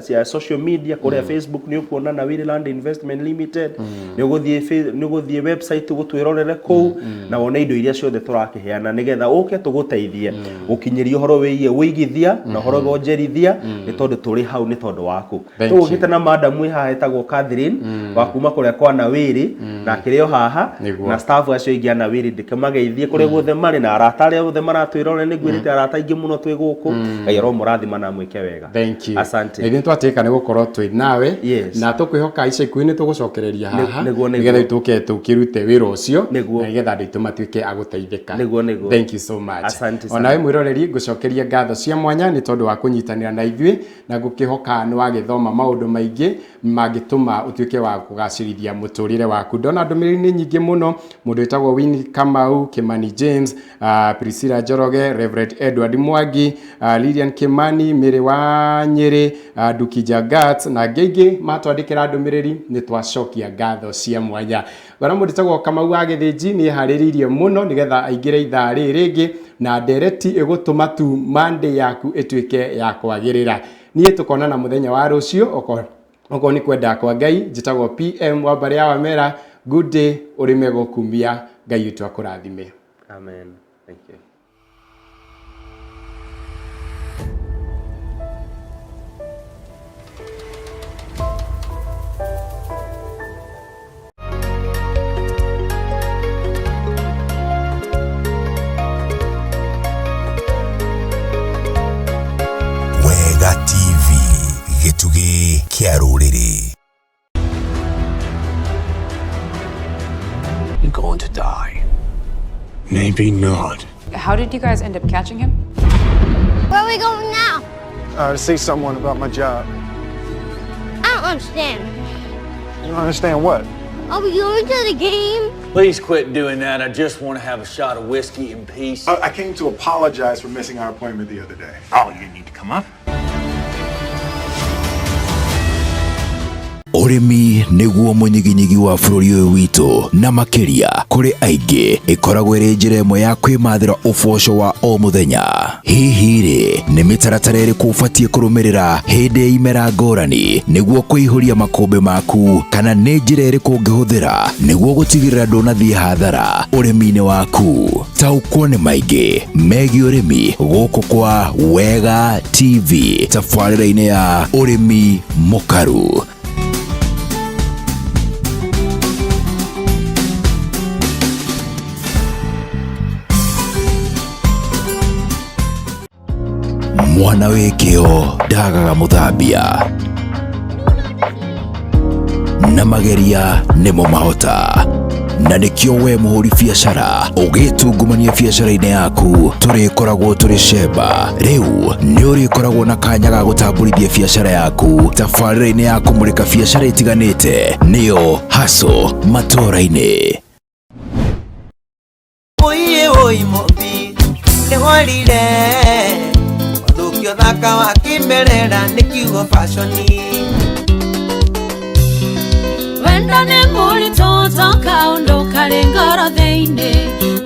cia social media kũrĩa Facebook nĩ ũkuona Nawiri Land Investment Limited, nĩ ũgũthiĩ website gũtwĩrorere kũu na wone indo iria ciothe tũrakĩheana nĩgetha ũke tũgũteithie gũkinyĩria ũhoro wĩgiĩ wĩigithia na ũhoro wa wonjorithia, nĩ tondũ tũrĩ hau nĩ tondũ waku. Tũgũkĩte na madam wĩ haha etagwo Catherine wa kuma kũrĩa kwa Nawiri, na akĩrĩ o haha na staff acio aingĩ a Nawiri, ndĩkĩmageithie kũrĩa guothe marĩ na arata arĩa othe maratwĩrorera. Nĩ ngwĩrĩte arata aingĩ mũno twĩ gũkũ. Ngai aromũrathima na mwĩke wega. Thank you. Asante. Na ithuĩ twatĩka nĩ gũkorwo twĩ nawe. Yes. Na tũkwĩhoka ica ikuhĩ nĩ tũgũcokereria haha Nĩguo, nĩguo. nĩgetha tũke tũkĩrute wĩra ũcio Nĩguo. na nĩgetha andũ aitũ matuĩke a gũteithĩka. Nĩguo, nĩguo. Thank you so much. Asante sana. Onawe mwĩroreri, ngũcokeria ngatho cia mwanya nĩ tondũ wa kũnyitanĩra na ithuĩ, na ngũkĩhoka nĩ wagĩthoma maũndũ maingĩ mangĩtũma ũtuĩke wa kũgacĩrithia mũtũrĩre waku. Ndona ndũmĩrĩri nĩ nyingĩ mũno, mũndũ wĩtagwo Winnie Kamau, Kimani James, Priscilla Njoroge, Reverend Edward Mwangi, Lilian Kimani, Mary wa Nyeri, Nduki Jagat na angĩ aingĩ matwandĩkĩra ndũmĩrĩri, nĩ twacokia ngatho cia mwanya. Ngona mũndũ wĩtagwo Kamau wa Gĩthĩnji nĩ eharĩrĩirie mũno nĩgetha aingĩre ithaa rĩrĩ rĩngĩ na ndereti ĩgũtũma tu Monday yaku ĩtuĩke ya kwagĩrĩra. Niĩ tũkonana mũthenya wa rũciũ okorwo nĩ kwenda kwa Ngai. Njĩtagwo PM wa mbarĩ ya Wamera. Good day, ũrĩme gũkumia. Ngai witũ akũrathime. Amen. Thank you. Wega TV, gĩtugĩ kĩa rũrĩrĩ. You're going to die. Maybe not. How did you guys end up catching him? Where are we going now? To see someone about my job. I don't understand. You don't understand what? Are we going to the game? Please quit doing that. I just want to have a shot of whiskey in peace. I came to apologize for missing our appointment the other day. Oh, you need to come up. Ũrĩmi nĩguo mũnyiginyigi wa bũrũri ũyũ witũ, na makĩria kũrĩ aingĩ ĩkoragwo ĩrĩ njĩra ĩmwe ya kwĩmathĩra ũboco wa o mũthenya. Hihi rĩ, nĩ mĩtaratara ĩrĩkũ ũbatiĩ kũrũmĩrĩra hĩndĩ ya imera ngũrani nĩguo kũihũria makũmbĩ maku, kana nĩ njĩra ĩrĩkũ ũngĩhũthĩra nĩguo gũtigĩrĩra ndũnathiĩ hathara ũrĩmi-inĩ waku? Taũkwo nĩ maingĩ megiĩ ũrĩmi gũkũ kwa Wega TV tabarĩra-inĩ ya Ũrĩmi Mũkaru. Mwana wĩ kĩo ndagaga mũthambia, na mageria nĩmo mahota, na nĩkĩo we mũhũri biacara ũgĩtungumania biacara-inĩ yaku tũrĩkoragwo tũrĩ cemba. Rĩu nĩ ũrĩkoragwo na kanya ga gũtambũrithia biacara yaku tabarĩra-inĩ ya kũmũrĩka biacara itiganĩte, nĩyo Hustle Matũũra-inĩ. Oiye oi mobi nĩworire wathũkio thaka wa kĩmerera nĩ kiugo fashioni. Wendo nĩ mũritũ toka ũndũ karĩ ngoro thĩinĩ,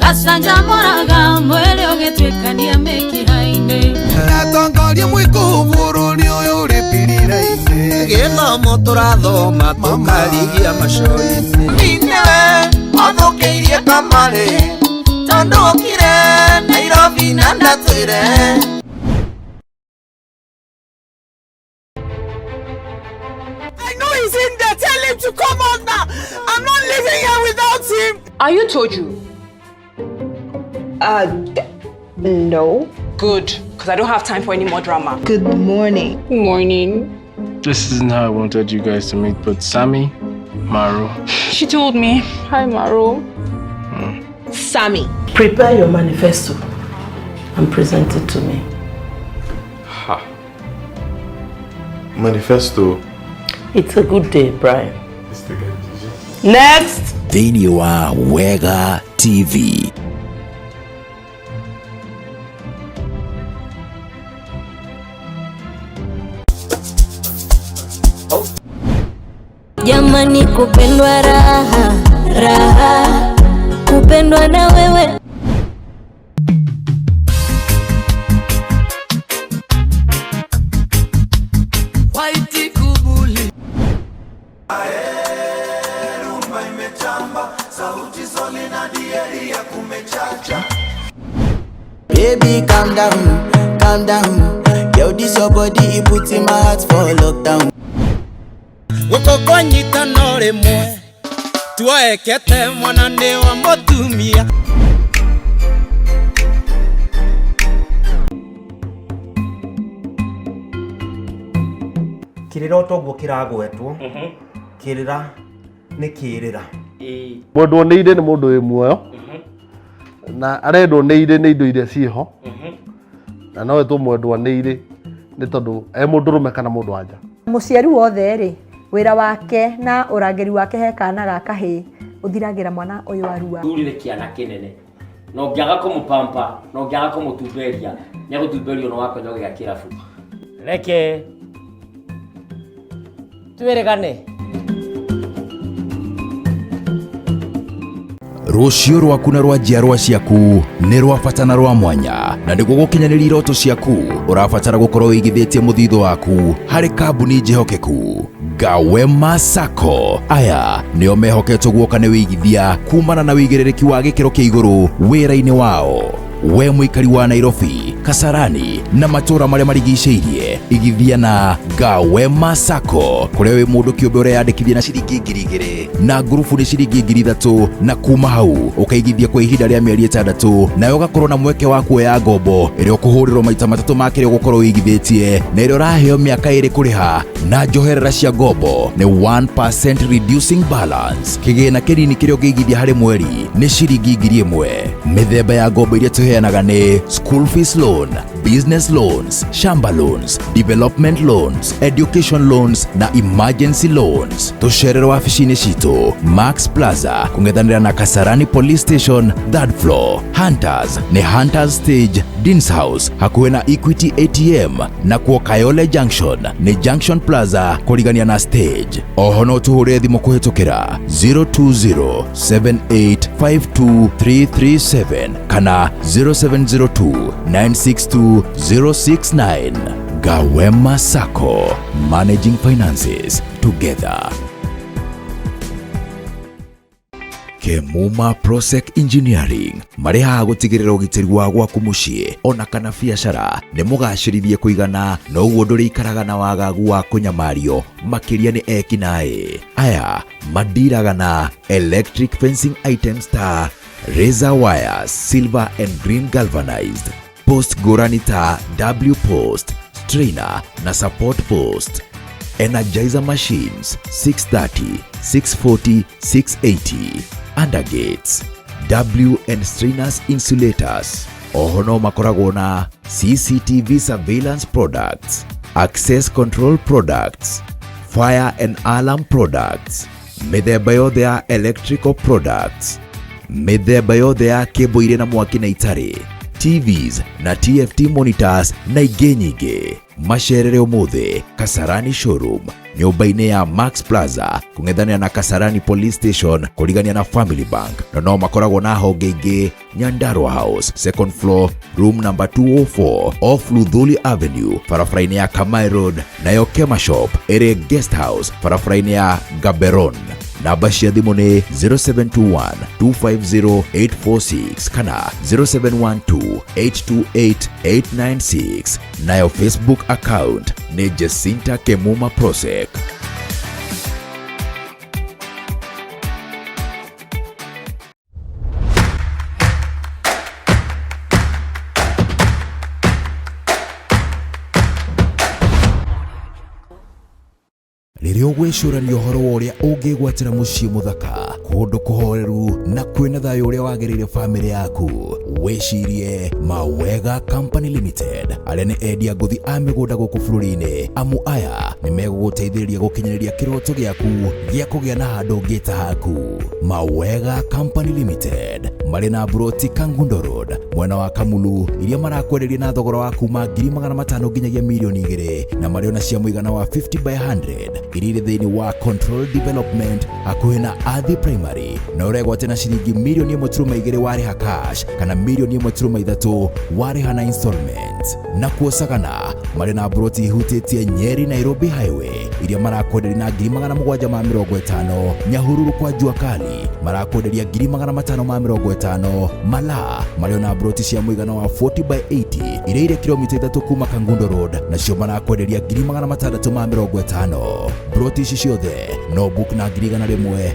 gacanjamũraga mwĩrĩ ũgĩtuĩkania mĩkiha-inĩ. Atongoria mwĩkũ bũrũri ũyũ ũrĩ pirira-inĩ, gĩthomo tũrathoma tũkarigia maco-inĩ. Nĩwe wathũkĩirie kamarĩ tondũ okire Nairobi na ndatwĩre. I know he's in there. Tell him to come out now. I'm not leaving here without him. Are you Toju? No. Good, because I don't have time for any more drama. Good morning. Good morning. This isn't how I wanted you guys to meet, but Sammy, Maru. She told me. Hi, Maru. Sammy. Prepare your manifesto and present it to me. Ha. Manifesto? It's a good day, Brian. Next! Thĩinĩ wa Wega TV. Jamani, kupendwa raha raha, kupendwa na wewe. Ae, rumba imetamba, sauti zoli na dieri ya kumechacha. Baby, calm down, calm down. Yo, this your body, it puts in my heart for lockdown. Guku kwanyitana rimwe tuoekete mwana nĩ wa mũtumia. Kirira toguo kiragwetwo kirira nĩ kĩrĩra. Mwendwo nĩ irĩ nĩ mũndũ wĩ muoyo na arendwo nĩ irĩ nĩ indo iria ciĩho na no etwo mwendwa nĩ irĩ nĩ tondũ e mũndũrũme kana mũndũ wa nja. Mũciari wothe rĩ, wĩra wake na ũrangĩri wake he kana ga kahĩĩ ũthiragĩra mwana ũyũ arua. Thurire kĩana kĩnene na ũngĩaga kũmũpampa na ũngĩaga kũmũtumberia nĩegũtumberio nĩ wakonyo gĩa kĩrabu. Reke twĩrĩgane. Rũciũ rwaku na rwa njiarwa ciaku nĩ rwa bata na rwa mwanya, na nĩguo gũkinyanĩria iroto ciaku ũrabatara gũkorwo wĩigithĩtie mũthithũ waku harĩ kambuni njĩhokeku. Gawema Sacco aya nĩo mehoketwo guoka nĩ wĩigithia kumana na wĩigĩrĩrĩki wa gĩkĩro kĩa igũrũ wĩra-inĩ wao. We mũikari wa Nairobi, Kasarani na matũra marĩa marigicĩirie, igithia na Gawema Sacco kũrĩa wĩ mũndũ kĩũmbe ũreyandĩkithia na ciringi 2,000 na ngurubu nĩ ciringi 3,000 na kuma hau ũkaigithia kwa ihinda rĩa mĩeri 6 nawe ũgakorwo na mweke wa kuoya ngombo ĩrĩa ũkũhũrĩrwo maita 3 ma kĩrĩa ũgũkorwo ũigithĩtie na ĩrĩa ũraheo mĩaka 2 kũrĩha na njoherera cia ngombo nĩ 1% reducing balance. Kĩgĩna kĩnini kĩrĩa ũngĩigithia harĩ mweri nĩ ciringi 1,000. Mĩthemba ya ngombo iria tũheanaga nĩ school fees loan, business loans, shamba loans, development loans, education loans na emergency loans. Tũcerere wabici-inĩ citũ Max Plaza kũng'ethanĩra na Kasarani Police Station 3rd floor. Hunters nĩ Hunters Stage, Deans House hakuhĩ na Equity ATM, na kuo Kayole Junction nĩ Junction Plaza kũrigania na stage. Oho no tũhũre thimũ kũhĩtũkĩra 020785237 kana 0702962069. Gawema Sacco, managing finances together. Kemuma Prosec Engineering marĩ haha gũtigĩrĩra ũgitĩri wa gwaku mũciĩ ona kana biacara nĩ mũgacĩrithie kũigana na ũguo ndũrĩikaraga na wagagu wa kũnyamario makĩria nĩ ekinaĩ. Aya mandiraga na electric fencing items ta razor wires, silver and green galvanized, post ngũrani ta W post, strainer na support post, energizer machines 630, 640, 680, undergates, W and strainers insulators. Oho no makoragwo na CCTV surveillance products, access control products, fire and alarm products, mĩthemba yothe ya electrical products, mĩthemba yothe ya kĩmbo irĩ na mwaki na itarĩ, TVs na TFT monitors na ingĩ nyingĩ. Macerere ũmũthĩ Kasarani showroom nyũmba-inĩ ya Max Plaza kũng'ethanĩra na Kasarani Police Station kũrigania na Family Bank, na no makoragwo na honge ingĩ Nyandarua House second floor room number 204 off Luthuli Avenue barabara-inĩ ya Kamai Road, nayo Kema Shop ĩrĩ Guest House barabara-inĩ ya Gaberon. Namba cia thimũ nĩ 0721 250 846 kana 0712 828 896. Nayo Facebook account nĩ Jacinta Kemuma Prosec. Rĩrĩa ũgwĩcũrania ũhoro wa ũrĩa ũngĩgwatĩra mũciĩ mũthaka, kũndũ kũhoreru na kwĩna thayũ ũrĩa wagĩrĩire bamĩrĩ yaku, wĩcirie Mawega Company Limited arĩa nĩ endia ngũthi a mĩgũnda gũkũ bũrũri-inĩ. Amu aya nĩ megũgũteithĩrĩria gũkinyanĩria kĩroto gĩaku gĩa kũgĩa na handũ ũngĩta haku. Mawega Company Limited marĩ na mburoti Kangundo Road mwena wa Kamulu iria marakwenderia na thogora wa kuma 500,000 nginyagia 2,000,000 na marĩ ona cia mũigana wa 50 by 100 iria irĩ thĩinĩ wa Control Development hakuhĩ na Athi Primary, na ũregwate na ciringi 1.2 million warĩha cash kana 1.3 million warĩha na installments. Na kuo Sagana marĩ na mburoti ihutĩtie Nyeri Nairobi Highway Iria marakwenderia na 750,000. Nyahururu kwa Jua Kali marakwenderia 550,000. Malaa marĩ na broti cia mũigana wa 40 by 80 iria irĩ kilomita 3 kuma Kangundo Road, nacio marakwenderia 650,000. Broti ici ciothe no book na 100,000.